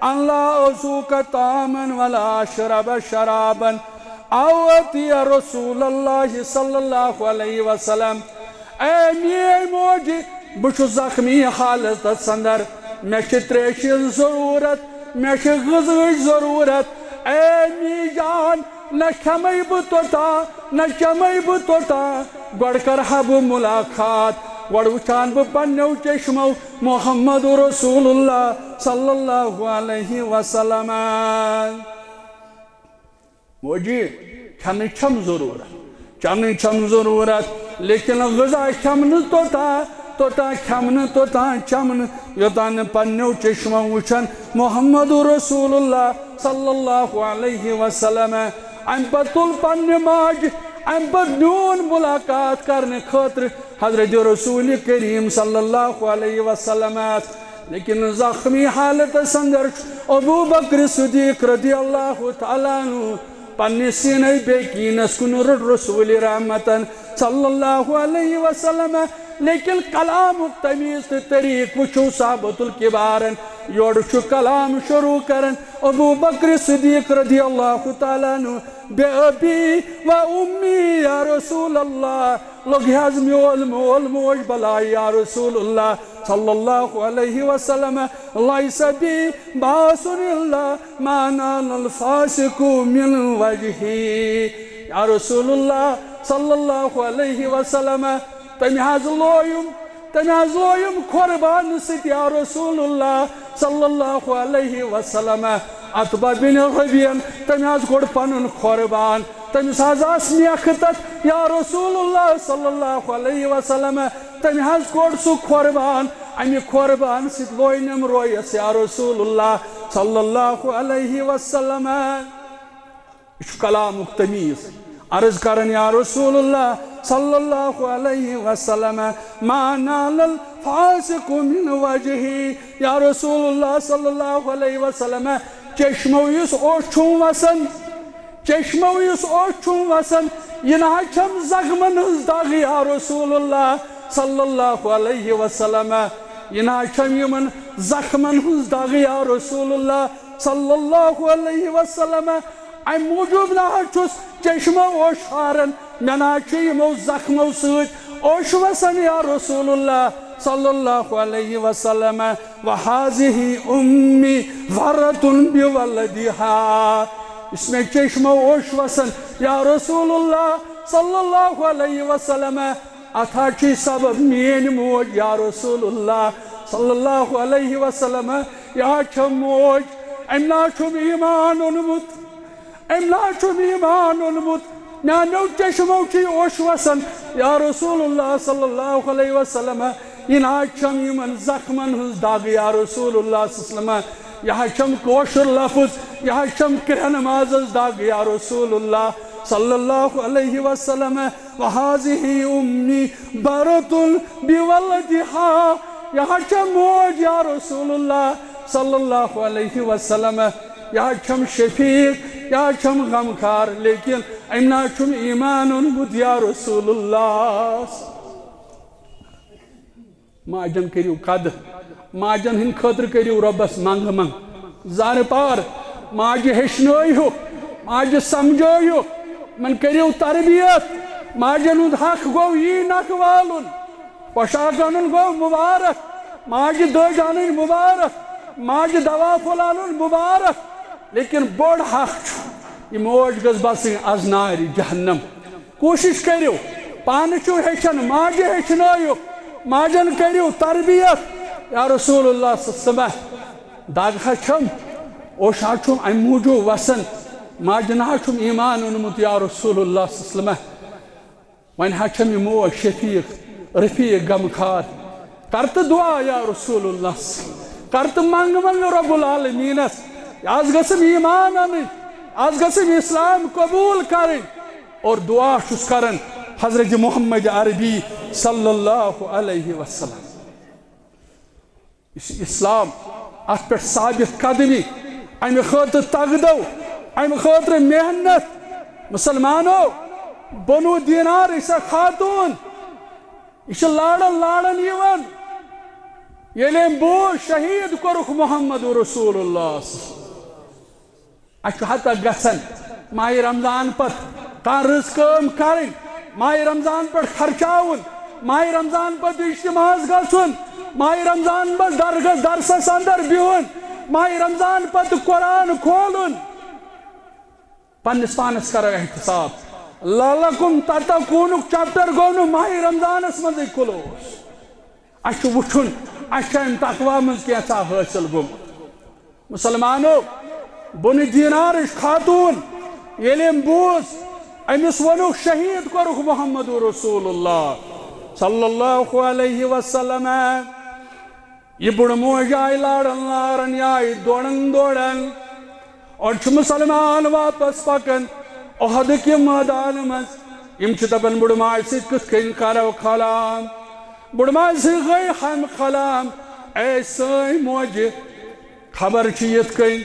ان لا اذوق طعاما ولا اشرب شرابا او اعطی رسول اللہ صلی اللہ علیہ وسلم۔" اے میٲنۍ موجی، بہٕ چھُس زخمی حالتس اندر، مےٚ چھِ تریشہِ ہٕنٛز ضروٗرت، مےٚ چھِ غذہٕچ ضروٗرت۔ اے میٲنۍ جان، نہ کھٮ۪مَے بہٕ توٚتام، نہ چٮ۪مَے بہٕ توٚتام، گۄڈٕ کرٕ ہا بہٕ ملاقات، گۄڈٕ وٕچھان بہٕ پننیو چشمو محمد رسول اللہ صلی اللہ علیہ وسلم۔ موجی، کھٮ۪نٕچ چھم ضروٗرت، چٮ۪نٕچ چھم ضروٗرت، لیکن غذا کھٮ۪م نہٕ توٚتام، توٚتام کھٮ۪م نہٕ، توٚتام چٮ۪م نہٕ، یوٚتام نہٕ پننیو چشمو وٕچھن محمد رسول اللہ صلی اللہ علیہ وسلم۔ امہِ پتہٕ تُل پننہِ ماجہِ، امہِ پتہٕ نیوٗن ملاقات کرنہٕ خٲطرٕ حضرت رسول کریم صلی اللہ علیہ وسلم۔ لیکن زخمی حالتس اندر چھُ ابو بکر صدیق رضی اللہ تعالیٰ عنہ پننہِ سینہ بیکینس کُن روٚٹ رسول رحمتن صلی اللہ علیہ وسلم۔ لیکن کلامُک تمیز تہٕ طریق وٕچھو صحابۃ الکبارن۔ یورٕ چھُ کلام شروع کران ابو بکر صدیق رضی اللہ تعالیٰ عنہ، "بأبی و امی یا رسول اللہ"، لوٚگ حظ میون مول موج بلاے یا رسول اللہ صلی اللہ علیہ وسلم، "لیس بی باس الا ما نال الفاسق من وجهی"۔ یا رسول اللہ صلی اللہ علیہ وسلم، تٔمۍ حظ لویُم، تٔمۍ حظ لویُم قربان سۭتۍ یا رسول اللہ صلی اللہ علیہ وسلم۔ عتبہ بن ربیعن، تٔمۍ حظ کوٚڑ پنُن قربان، تٔمِس حظ آس میکھٕ تتھ یا رسول اللہ صلی اللہ علیہ وسلم، تٔمۍ حظ کوٚڑ سُہ قربان، امہِ قربان سۭتۍ لوینم رویس یا رسول اللہ صلی اللہ علیہ وسلم۔ یہِ چھُ کلامُک تمیز۔ عرض کرن یا رسول اللہ صلی اللہ علیہ وسلم، "ما نال الفاسق من وجهی"، یا رسول اللہ صلی اللہ علیہ وسلم، چشمو یُس اوٚش چھُم وسان، چشمو یُس اوٚش چھُم وسان، یہِ نہ حظ چھم زخمن ہٕنٛز دگ یا رسول اللہ صلی اللہ علیہ وسلم، یہِ نہ حظ چھم یِمن زخمن ہٕنٛز دگ یا رسول اللہ صلی اللہ علیہ وسلم۔ امہِ موٗجوٗب نہ حظ چھُس چشمو اوٚش ہاران، مےٚ نہ حظ چھُ یِمو زخمو سۭتۍ اوٚش وسان، یا رسول اللہ صلی اللہ علیہ وسلم۔ وہذہ امی ورۃ بولدہا، یُس مےٚ چشمو اوٚش وسان، یا رسول اللہ صلی اللہ علیہ وسلم، اتھ حظ چھُے سبب میٲنۍ موج، یا رسول اللہ صلی اللہ علیہ وسلم۔ یہِ حظ چھم موج، أمۍ نہ حظ چھُم ایمان اوٚنمُت، أمۍ نہ حظ چھُم ایمان اوٚنمُت، میانیو چشمو چھُے اوٚش وسان، یا رسول اللہ صلی اللہ علیہ وسلم۔ یہِ نہ حظ چھم یِمن زخمن ہٕنٛز دگ، یا رسول اللہ صلی اللہ علیہ وسلم۔ یہِ حظ چھم کٲشُر لفظ، یہِ حظ چھم کرٛہنہٕ مازس دگ، یا رسول اللہ صلی اللہ علیہ وسلم۔ وہذہ امی ورۃ بولدہا، یہِ حظ چھم موج، یا رسول اللہ صلی اللہ علیہ وسلم۔ یہِ حظ چھم شفیق، یہِ حظ چھم غمخار، لیکن أمۍ نہ حظ چھُم ایمان اوٚنمُت، یا رسول اللہ۔ ماجن کٔرِو قدر، ماجن ہٕنٛدِ خٲطرٕ کٔرِو رۄبس منٛگہٕ منٛگ۔ زارٕ پار ماجہِ ہیٚچھنٲیہُکھ، ماجہِ سمجھٲیہُکھ، یِمن کٔرِو تربیت۔ ماجن ہُنٛد حق گوٚو یی نکھٕ والُن، پۄشاک انُن گوٚو مُبارک، ماجہِ دٔج انٕنۍ مُبارک، ماجہِ دوا پھوٚل انُن مُبارک، لیکن بوٚڑ حق چھُ، یہِ موج گٔژھ بسٕنۍ از نارِ جہنم۔ کوٗشِش کٔرِو، پانہٕ چھِو ہیٚچھان، ماجہِ ہیٚچھنٲیِو، ماجن کٔرِو تربیت۔ یا رسول اللہ صلی اللہ علیہ وسلم، دگ حظ چھم، اوٚش حظ چھُم امہِ موٗجوٗب وسان، ماجہِ نہ حظ چھُم ایمان اوٚنمُت، یا رسول اللہ صلی اللہ علیہ وسلم۔ وۄنۍ حظ چھم یہِ موج شفیق، رفیق، غمخار۔ کر تہٕ دعا یا رسول اللہ، کر تہٕ منٛگ منٛگ رب العالمینس، از گٔژھم ایمان انٕنۍ، از گٔژھم اسلام قبول کرٕنۍ۔ اور دعا چھُس کران حضرت محمد عربی صلی اللہ علیہ وسلم۔ یُس اسلام اتھ پٮ۪ٹھ ثابت قدمی، امہِ خٲطرٕ تگدو، امہِ خٲطرٕ محنت۔ مسلمانو، بنو دینار، یہِ چھےٚ خاتون، یہِ چھِ لاران لاران یِوان۔ ییٚلہِ أمۍ بوٗز، شہیٖد کوٚرُکھ محمد رسول اللہ۔ اَسہِ چھُ حتیٰ گژھان ماہِ رمضان پتہٕ کانٛہہ رٕژ کٲم کرٕنۍ، ماہِ رمضان پٮ۪ٹھ خرچاوُن، ماہِ رمضان پتہٕ اجتماعس گژھُن، ماہِ رمضان پتہٕ درگاہ درسس اندر بِہُن، ماہِ رمضان پتہٕ قرآن کھولُن۔ پننِس پانس کرو احتساب۔ لعلکم تتقونُک چیپٹر گوٚو نہٕ ماہِ رمضانس منٛزٕے کلوز۔ اَسہِ چھُ وٕچھُن، اَسہِ چھا اَمہِ تقوی منٛز کینٛژھا حٲصِل گوٚمُت۔ مسلمانو، بنو دینارٕچ خاتون، ییٚلہِ أمۍ بوٗز، أمِس ووٚنُکھ، شہیٖد کوٚرُکھ محمد رسول اللہ صلی اللہ علیہ وسلم۔ یہِ بُڑٕ موج آیہِ لاران لاران، یہِ آیہِ دوران دوران۔ اور چھُ مسلمان واپس پکان احدٕکہِ مٲدانہٕ منٛز۔ یِم چھِ دپان، بُڑٕ ماجہِ سۭتۍ کِتھ کٔنۍ کرو کلام؟ بُڑٕ ماجہِ سۭتۍ گٔے ہم کلام، اے سٲنۍ موجہِ، خبر چھِ یِتھ کٔنۍ،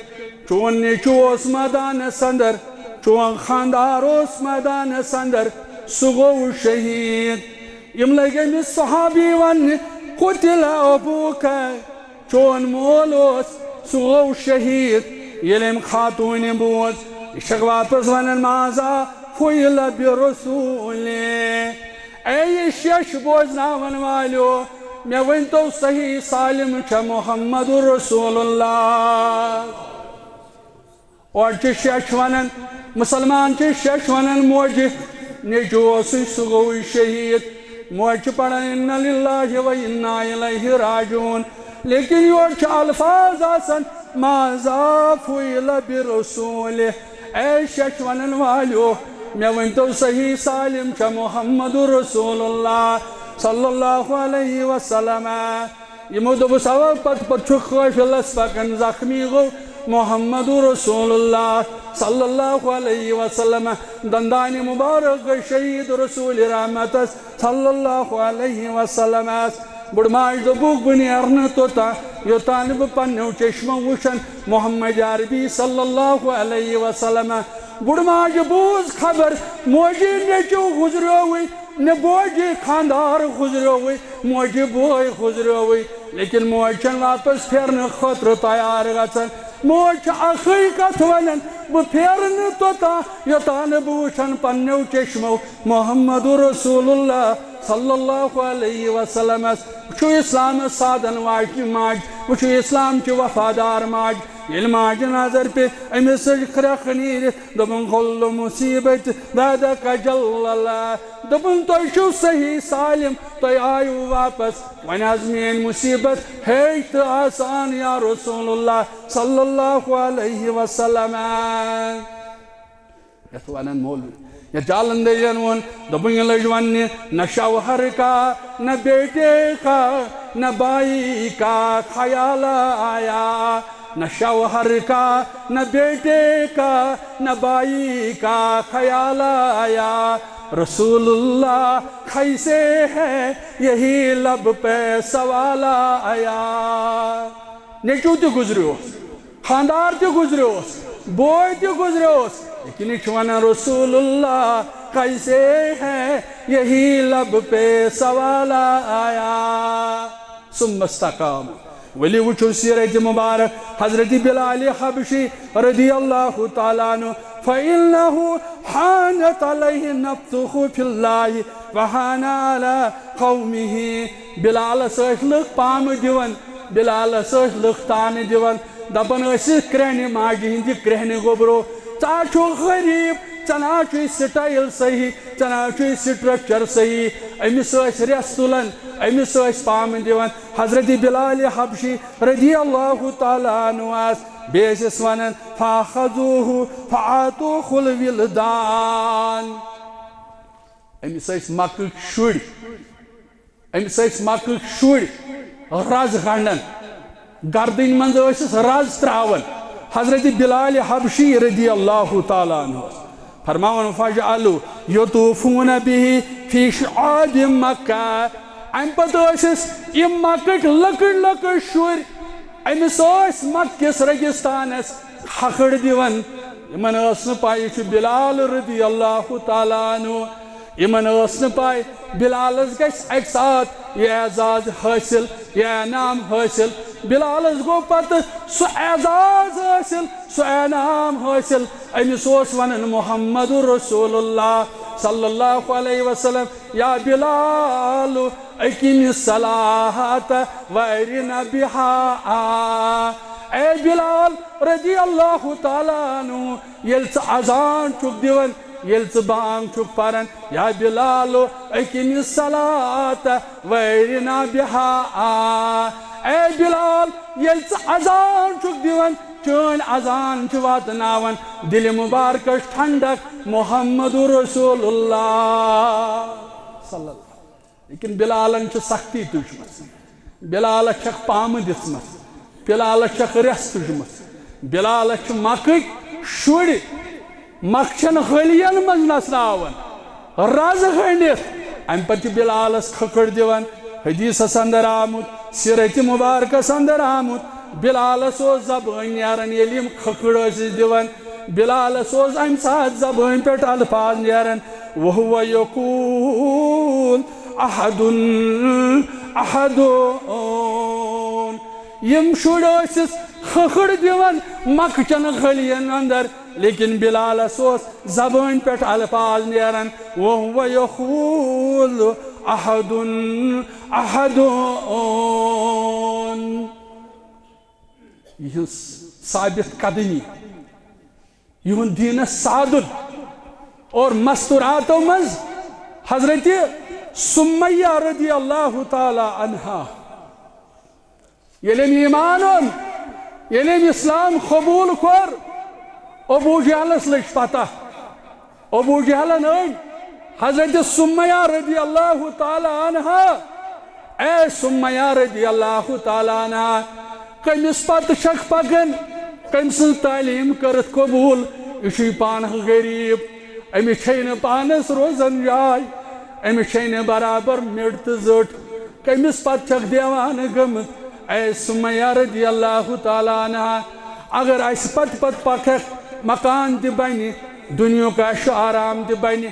چون نیٚچوٗ اوس مٲدانس اندر، چون خاندار اوس مٲدانس اندر، سُہ گوٚو شہیٖد۔ یِم لٔگۍ أمِس صحابی وننہِ، قتل ابوک، چون مول اوس، سُہ گوٚو شہیٖد۔ ییٚلہِ أمۍ خاتوٗنہِ بوٗز، یہِ چھکھ واپس ونان، ماذا فعل برسول، اے یہِ شیٚچھ بوزناون والیو، مےٚ ؤنۍ تو صحیح سالم چھا محمد رسول اللہ؟ اورٕ چھِ شیٚچھ ونان، مسلمان چھِ شیٚچھ ونان موجہِ، نیٚچوٗ اوسُے، سُہ گوٚوُے شہیٖد۔ موج چھِ پران، انا للہ و انا الیہ راجعون۔ لیکن یورٕ چھِ الفاظ آسان، ماذا فعل برسول۔ اے شیٚچھ ونن والیو، مےٚ ؤنۍ تو صحیح سالم چھا محمد رسول اللہ صلی اللہ علیہ وسلم؟ یِمو دوٚپُس، اوا، پتہٕ پتہٕ چھُ قٲفلس پکان، زخمی گوٚو محمد رسول اللہ صلی اللہ علیہ وسلم۔ دندانہِ مبارک گٔے شہیٖد رسول رحمتس صلی اللہ علیہ وسلم۔ بُڑٕ ماجہِ دوٚپُکھ، بہٕ نیرٕ نہٕ توٚتام، یوٚتام نہٕ بہٕ پننیو چشمو وٕچھن محمد عربی صلی اللہ علیہ وسلم۔ بُڑٕ ماجہِ بوٗز خبر، موجی نیٚچو گُزریووٕے، نہ بوجی خاندار گُزریووٕے، موجی بوے گُزریووٕے، لیکن موج چھَنہٕ واپس پھیرنہٕ خٲطرٕ تیار گژھان۔ موج چھِ اکھٕے کتھ ونان، بہٕ پھیرٕ نہٕ توٚتام، یوٚتام نہٕ بہٕ وٕچھن پننیو چشمو محمد رسول اللہ صلی اللہ علیہ وسلمس۔ وٕچھِو اسلامس سادن واجنہِ ماجہِ، وٕچھِو اسلام چہِ وفادار ماجہِ۔ ییٚلہِ ماجہِ نظر پیٚیہِ، أمِس سٕنٛز کرٛٮ۪کھ نیٖرِتھ دوٚپُن، "کل مصیبت بعدک جل اللہ۔" دوٚپُن، "تُہۍ چھِو صحیح سالم، تُہۍ آیِو واپس۔ وۄنۍ آز میٲنۍ مصیبت ہیٚچھ تہٕ آسان یا رسول اللہ صلی اللہ علیہ وسلم۔" یتھ ونان مولوی، یتھ جالندریَن ووٚن، دوٚپُن، یہِ لٔج وننہِ، "نہ شوہر کا، نہ بیٹے کا، نہ بھائی کا خیال آیا، نہ شوہر کا، نہ بیٹے کا، نہ بھائی کا خیال آیا، رسول اللہ کیسے ہیں، یہی لب پہ سوال آیا۔" نیٚچوٗ تہِ گُزریوس، خانٛدار تہِ گُزریوس، بوے تہِ گُزریوس، لیکن یہِ چھُ ونان، "رسول اللہ کیسے ہیں، یہی لب پہ سوال آیا۔" ثم استقام۔ ولی وٕچھِو سیرت مبارک حضرت بلال حبشی رضی اللہ تعالیٰ عنہ، فإنه هانت عليه نفسه في الله وهان على قومه۔ بلالس ٲسۍ لُکھ پامہٕ دِوان، بلالس ٲسۍ لُکھ تانہٕ دِوان، دپان ٲسِس، "کرٛہنہِ ماجہِ ہٕنٛدِ کرٛہنہِ گوٚبرو، ژٕ ہا چھُکھ غریٖب، ژےٚ نہ حظ چھُے سٹایل صحیح، ژےٚ نہ حظ چھُے سٹرکچر صحیح۔" أمِس ٲسۍ رٮ۪س تُلان، أمِس ٲسۍ پامہٕ دِوان۔ حضرت بلال حبشی رضی اللہ تعالیٰ عنہ آس، بیٚیہِ ٲسِس ونان، "فأخذوه فأعطوه الولدان۔" أمِس ٲسۍ مکٕکۍ شُرۍ، أمِس ٲسۍ مکٕکۍ شُرۍ رز گنڈان، گردٕنۍ منٛز ٲسِس رز تراوان۔ حضرت بلال حبشی رضی اللہ تعالیٰ عنہ اوس فرماوان، "فجعلوا یطوفون به فی شعاب مکہ۔" امہِ پتہٕ ٲسِس یِم مکٕکۍ لۄکٕٹۍ لۄکٕٹۍ شُرۍ أمِس ٲسۍ مکہ کِس ریگستانس کھکھٕڑ دِوان۔ یِمن ٲس نہٕ پَے یہِ چھُ بلال رضی اللہ تعالیٰ عنہ۔ یِمن ٲس نہٕ پَے بلالس گژھِ اکہِ ساتہٕ یہِ اعزاز حٲصِل، یہِ انعام حٲصِل۔ بلالس گوٚو پتہٕ سُہ اعزاز حٲصِل، سُہ انعام حٲصِل۔ أمِس اوس ونان محمد رسول اللہ صلی اللہ علیہ وسلم، "یا بلال، اقم الصلاۃ وأرنا بہا۔" اے بلال رضی اللہ تعالیٰ عنہ، ییٚلہِ ژٕ اذان چھُکھ دِوان، ییٚلہِ ژٕ بانگ چھُکھ پران، یا بلال، اقم الصلاۃ وأرنا بہا۔ اے بلال، ییٚلہِ ژٕ اذان چھُکھ دِوان، چٲنۍ اذان چھِ واتناوان دِلہِ مبارکس ٹھنڈک محمد رسول اللہ صلی اللہ علیہ وسلم۔ لیکن بلالن چھِ سختی تُجمٕژ، بلالس چھکھ پامہٕ دِژمٕژ، بلالس چھکھ رٮ۪س تُجمٕژ، بلالس چھِ مکٕکۍ شُرۍ مکھچن غلین منٛز نژناوان، رز گٔنڈِتھ۔ امہِ پتہٕ چھِ بلالس کھکھٕڑ دِوان۔ حدیثس اندر آمُت، سیرت مبارکس اندر آمُت، بلالس اوس زبٲنۍ نیران، ییٚلہِ یِم کھکھٕڑ ٲسِس دِوان، بلالس اوس امہِ ساتہٕ زبٲنۍ پٮ۪ٹھ الفاظ نیران، "وہو یقول احد، احد۔" یِم شُرۍ ٲسِس کھکھٕڑ دِوان مکھچن غلین اندر، لیکن بلالس اوس زبٲنۍ پٮ۪ٹھ الفاظ نیران، "وہو یقول احد، احد۔" یِہٕنٛز ثابت قدمی، یِہُنٛد دیٖنس سادُن اور مستوراتو منٛز حضرت سمیہ رضی اللہ تعالیٰ عنہا۔ ییٚلہِ أمۍ ایمان اوٚن، ییٚلہِ أمۍ اسلام قبول کوٚر، ابو جہلس لٔج پتہ۔ ابو جہلن أنۍ حضرت سمیہ رضی اللہ تعالیٰ عنہا۔ اے سمیہ رضی اللہ تعالیٰ عنہا، کٔمِس پتہٕ چھکھ پکان؟ کٔمۍ سٕنٛز تعلیٖم کٔرٕتھ قبول؟ یہِ چھُے پانہٕ غریٖب، أمِس چھے نہٕ پانس روزن جاے، أمِس چھے نہٕ برابر مِٹ تہٕ زٔٹ۔ کٔمِس پتہٕ چھکھ دیوانہٕ گٔمٕژ؟ اے سمیہ رضی اللہ تعالیٰ عنہا، اگر اسہِ پتہٕ پتہٕ پککھ، مکان تہِ بنہِ، دُنیہُک عیش و آرام تہِ بنہِ۔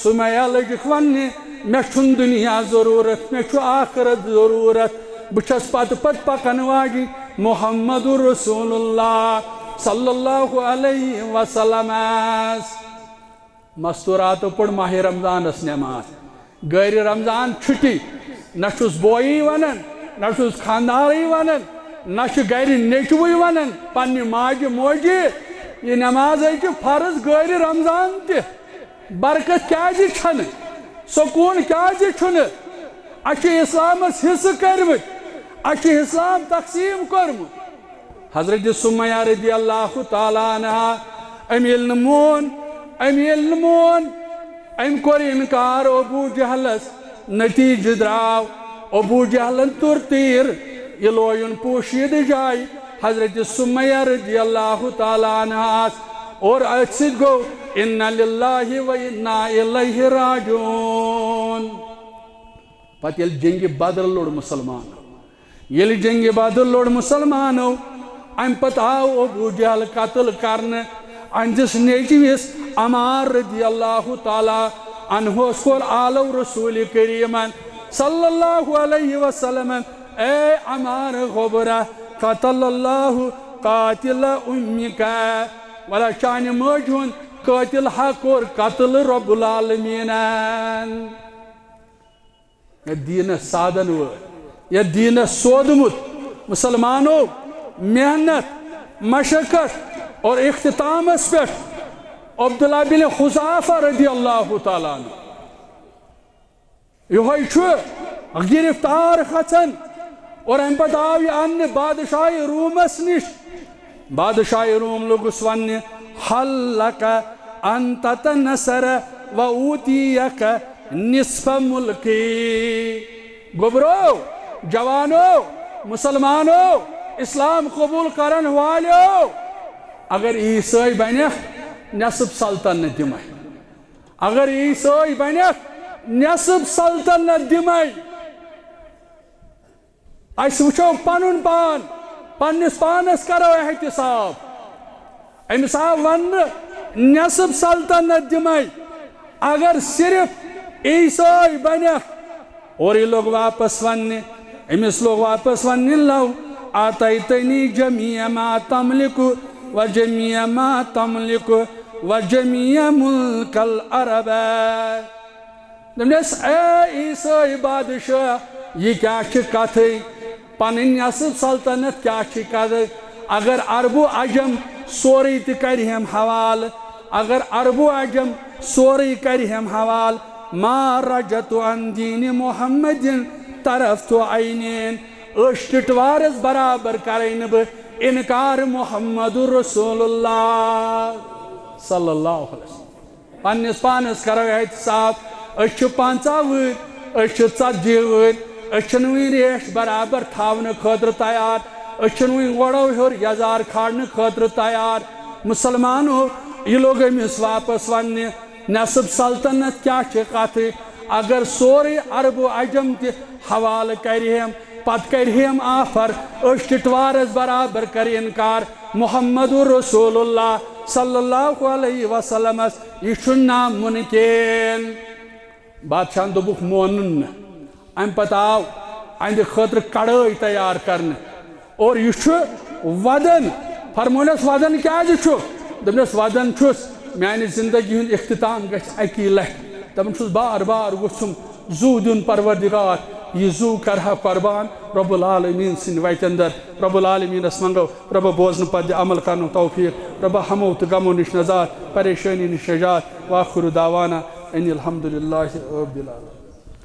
سمیہ لٔجِکھ وننہِ، "مےٚ چھُنہٕ دُنیا ضروٗرت، مےٚ چھُ آخرت ضروٗرت۔ بہٕ چھَس پتہٕ پتہٕ پکن واجِنۍ محمد رسول اللہ۔" صلی اللہ علیہ وسلم۔ مستوراتو پٔر ماہِ رمضانس نماز، گٲرِ رمضان چھُٹی۔ نہ چھُس بویی ونان، نہ چھُس خاندارٕے ونان، نہ چھُ گرِ نیٚچوٕے ونان پننہِ ماجہِ موجہِ، یہِ نماز ہے چھِ فرض گٲرِ رمضان تہِ۔ برکت کیازِ چھنہٕ؟ سکوٗن کیازِ چھُنہٕ؟ اسہِ چھِ اسلامس حصہٕ کٔرمٕتۍ، اسہِ چھُ اسلام تقسیٖم کوٚرمُت۔ حضرت سمیہ رضی اللہ تعالیٰ عنہا، أمۍ ییٚلہِ نہٕ مون، أمۍ ییٚلہِ نہٕ مون، أمۍ کوٚر انکار ابو جہلس۔ نتیجہٕ درٛاو، ابو جہلن توٚر تیٖر۔ یہِ لویُن پوشیدٕ جایہِ حضرت سمیہ رضی اللہ تعالیٰ عنہاس، اور أتھۍ سۭتۍ گوٚو، انا للہ و انا الیہ راجعون۔ پتہٕ ییٚلہِ جنگِ بدر لوٚڑ مسلمانو، ییٚلہِ جنگِ بدر لوٚڑ مسلمانو، امہِ پتہٕ آو ابو جہل قتل کرنہٕ۔ أہنٛدِس نیٚچوِس عمار رضی اللہ تعالیٰ عنہس کوٚر آلو رسول کریمن صلی اللہ علیہ وسلم، اے عمار گوٚبرا، قتل اللہ قاتل امک، ولا چانہِ ماجہِ ہُنٛد قٲتل ہا کوٚر قتل رب العالمینن۔ یتھ دیٖنس سادن وٲلۍ، یتھ دیٖنس سودمُت، مسلمانو، محنت، مشقت اور اختتامس پٮ۪ٹھ عبداللہ بن حذافہ رضی اللہ تعالیٰ عنہ۔ یہوے چھُ گرفتار کھژان اور امہِ پتہٕ آو یہِ اننہٕ بادشاہ رومس نِش۔ بادشاہ روم لوٚگُس وننہِ، حل لک ان تتنصر و اوتیک نصف ملکی۔ گوٚبرو، جوانو، مسلمانو، اسلام قبول کرن والیو، اگر عیسٲے بنکھ، نصف سلطنت دِمے۔ اگر عیسٲے بنکھ، نصف سلطنت دِمے۔ أسۍ وٕچھو پنُن پان، پننِس پانس کرو احتساب۔ أمِس آو وننہٕ، نصف سلطنت دِمے، اگر صرف عیسٲے بنکھ۔ اور یہِ لوٚگ واپس وننہِ، أمِس لوٚگ واپس وننہِ، لو اعطیتنی جمیع ما تملک و جمیع ما تملک و جمیع ملک العرب۔ دوٚپنس، اے عیسٲے بادشاہ، یہِ کیٛاہ چھِ کتھٕے؟ پنٕنۍ نصف سلطنت کیٛاہ چھِ کتھٕے؟ اگر عرب و عجم سورُے تہِ کرِہم حوالہٕ، اگر عرب و عجم سورُے کرِہم حوالہٕ، ما رجعت عن دین محمد طرفۃ عینین، أچھ ٹِٹوارس برابر کرے نہٕ بہٕ انکار محمد رسول اللہ صلی اللہ علیہ وسلم۔ پننِس پانس کرو احتساب۔ أسۍ چھِ پنژاہ وُہٕرۍ، أسۍ چھِ ژتجی وُہٕرۍ، أسۍ چھِنہٕ وُنہِ ریش برابر تھاونہٕ خٲطرٕ تیار، أسۍ چھِنہٕ وُنہِ وۄڑو ہیوٚر یزار کھالنہٕ خٲطرٕ تیار۔ مسلمانو، یہِ لوٚگ أمِس واپس وننہِ، نصف سلطنت کیٛاہ چھِ کتھٕے؟ اگر سورُے عرب و عجم تہِ حوالہٕ کرِہم، پتہٕ کرِہم آفر، أچھ ٹِٹوارس برابر کرِ انکار محمد رسول اللہ صلی اللہ علیہ وسلمس، یہِ چھُ ناممکن۔ بادشاہن دوٚپُکھ، مونُن نہٕ۔ امہِ پتہٕ آو اہندِ خٲطرٕ کڑٲے تیار کرنہٕ۔ اور یہِ چھُ ودان۔ فرمونس، ودان کیازِ چھُ؟ دوٚپنس، ودان چھُس، میانہِ زندگی ہُنٛد اختتام گژھِ اکی لٹہِ۔ دپان چھُس، بار بار وُچھُم زُو دیُن پروردگار، یہِ زُو کرٕ ہا قربان رب العالمین سٕنٛدِ وتہِ اندر۔ رب العالمینس منگو، رب بوزنہٕ پتہٕ دِ عمل کرنُک توفیق، رب ہمو تہٕ غمو نِش نجات، پریشٲنی نِش نجات۔ وآخر دعوانا ان الحمد للہ رب العالمین۔